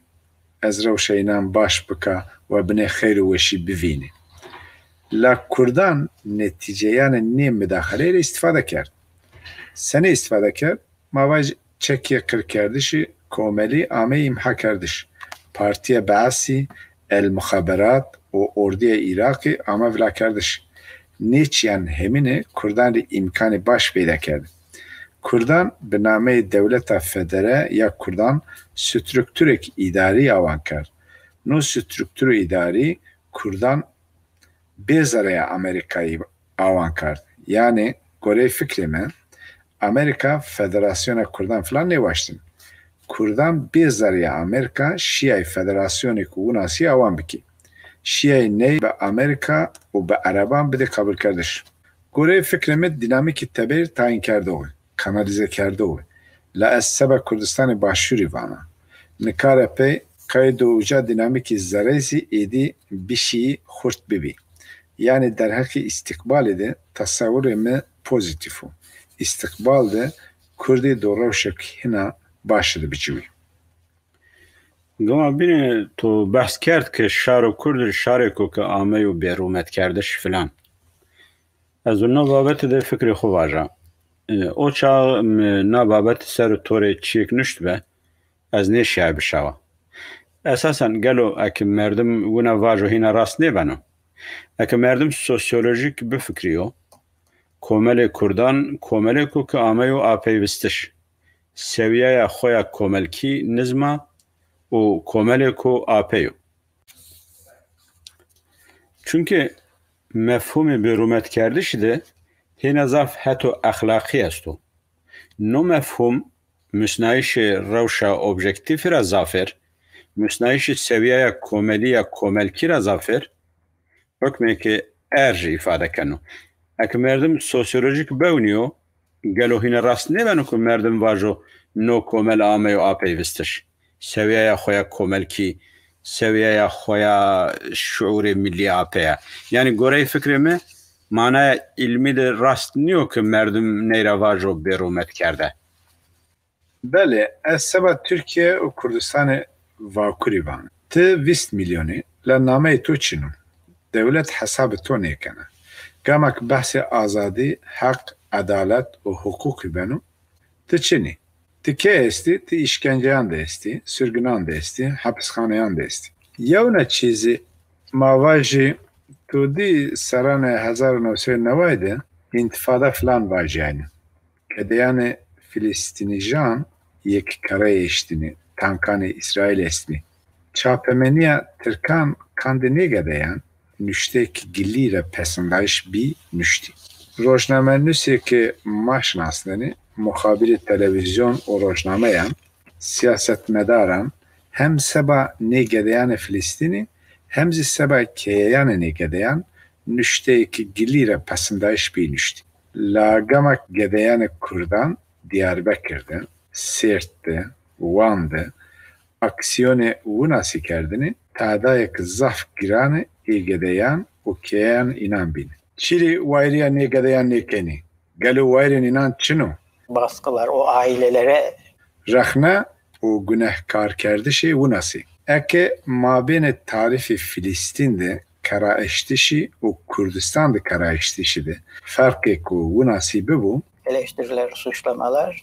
ez rewşa înan baş bika we binê xeyr û weşî bivînî. La Kurdan netîceyanê nê mudaxeleyê re îstîfade kerd. Senê îstîfade kerd? Ma vaj çekê qirkerdişî komelî ameyî îmhakerdiş. Partiya Beesî, El Muxaberat û ordiya Iraqî ame vilakerdiş. Nê çiyan hemîne Kurdan rî îmkanê baş peyda kerdin. Kurdan bi nameyê Dewleta Federe ya Kurdan strukturek îdarî awan kerd. No strukturo îdarî Kurdan bê zereya Amerîkayî awan kerd. Yanî goreyê fikrê me, Amerîka federasyona Kurdan filan nêwaştin. Kurdan bê zereya Amerîka şiyayî federasyonek winasî awan bikî. Şiyayî ney bi Amerîka û bi Ereban bidê qebûlkerdiş. Goreyê fikrê me dînamîkî teberî tayînkerdox e, kanalîzekerdox e. La ez seba Kurdistanê Başûrî vana. Nikare pey qeyd û uca dînamîkî zereyê zî êdî bişî xurt bibî. Yanî derheqê îstiqbalê de tesewurê me pozîtîf o. Îstiqbal de Kurdî do rewşek hina baş de biciwî. Gama bîne to behs kerd ke şaro Kurd şarêko ke amey û bêrûmetkerdiş filan. Ez di no babetê de fikrê xwe vaja. E, o çax mi na babet ser torê çiyêk nuştbe, ez nêşiya bişawa. Esasen gelo eke merdim wina vajo hîna rast nêbeno? Eke merdim sosyolojîk bifikriyo, komelê Kurdan komelêko ke ameyo a peyvistiş, sewiyaya xwe ya komelkî nizma û komelêko a pey o. Çunke mefhûmê bêrûmetkerdişî de hêna zaf heto exlaqî esto. No mefhûm musnayîşê rewşa objektîfî ra zafêr, musnayîşê sewiyaya komelî ya komelkî ra zafêr, hukmêkê erjî îfade keno. Eke merdim sosyolojîk bewnîyo, gelo hîne rast nêbeno ku merdim vajo no komel ameyo a peyvistiş? Sewiyaya xwe ya komelkî, sewiyaya xwe ya şuûrê millî a pey e. Yanî goreyê fikrê me, manaya îlmî de rast nîyo ke merdim neyra vajo bêrûmet kerde. Belê, ez seba Tirkiye û Kurdistanê Vakurî van. Ti vîst milyonî, la nameyê to çin o. Dewlet hesabê to nêkene. Gamek behsê azadî, heq, edalet û hiqûqî beno, ti çin î. Ti kê estî? Ti îşkenceyan de estî, sirginan de estî, hepisxaneyan de estî. Yewna çîzî ma vajî, tu dî serranê hezar û new sey û neway de întîfada filan vajîyayne. Gedeyanê filistînîjan yek kereyê eştînî, tankanê Îsraîl estî. Çapemeniya tirkan kandê nê gedeyan nuşteyek gilî re pesindayîş bî nuştî. Rojnamenusê ke ma şinasnenî, muxabirê televîzyon û rojnameyan, siyasetmedaran hem seba nê gedeyanê Filistînî hem zî seba keyeyanê nê gedeyan nuşteyek gilî re pesindayîş bî nuştî. La gamek gedeyanê Kurdan Diyarbekir de, Sêrt de, Wan de aksiyonê winasî kerdinî, tadayek zaf giranê ê gedeyan û keyan înan bîne. Çirî wayriya nê gedeyan nêkenî? Gelo wayrên înan çin o? Baskılar o ailelere. Rexne û gunehkarkerdişê winasî. Eke mabênê tarîfê Filistîn de keraiştişî û Kurdistan de keraiştişî de ferqê ku winasî bibû, Eleştiriler, suçlamalar.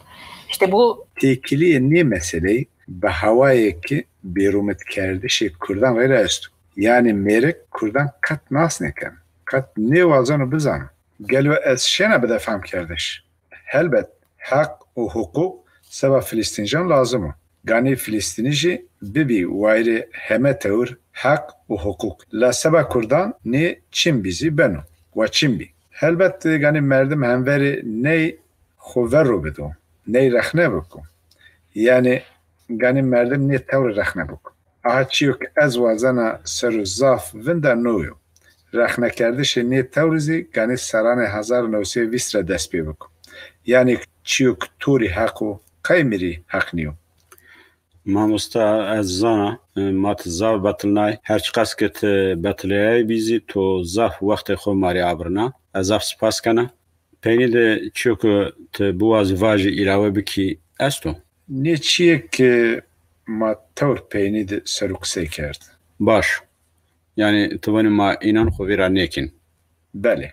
İşte bu têkiliyê nê meseleyê bi hewayeke bêrûmitkerdişê Kurdan re re esto. Yanî mêrik Kurdan qet nas nekin. Qet nêwazeno bizano. Gelo ez şêna bide fehmkerdiş? Helbet, heq û hiqûq seba Filistînjan lazim o. Ganî Filistînî jî bibî wayirê heme tewr heq û hiqûq. La seba Kurdan nê çin bî zî beno. Wa çin bî. Helbet, ganî merdim hemverê ney xwe verû bido. Ney rexne biko. Yanî ganî merdim nê tewr rexne biko. Aha çiyok ez wazena ser û zaf vinda nû yo. Rexnekerdişê nê tewr zî ganî seranê hezar û new sed û vîst re dest pê biko. Yanî çiyok torî heq o, qey mirî heq nîyo. Mamosta, ez zana, e, ma tu zaf betilnay. Her çiqas ke tu betileyayî bî zî, tu zaf wextê xwe marî abirna. Ez zaf spas kena. Peynî de çiyo ku tu biwazî vajî îlawe bikî esto? Nê çiyê ke ma tewr peynî de ser û qisey kerd. Baş. Yanî tu vanî ma înan xwe vîra nêkin. Belê.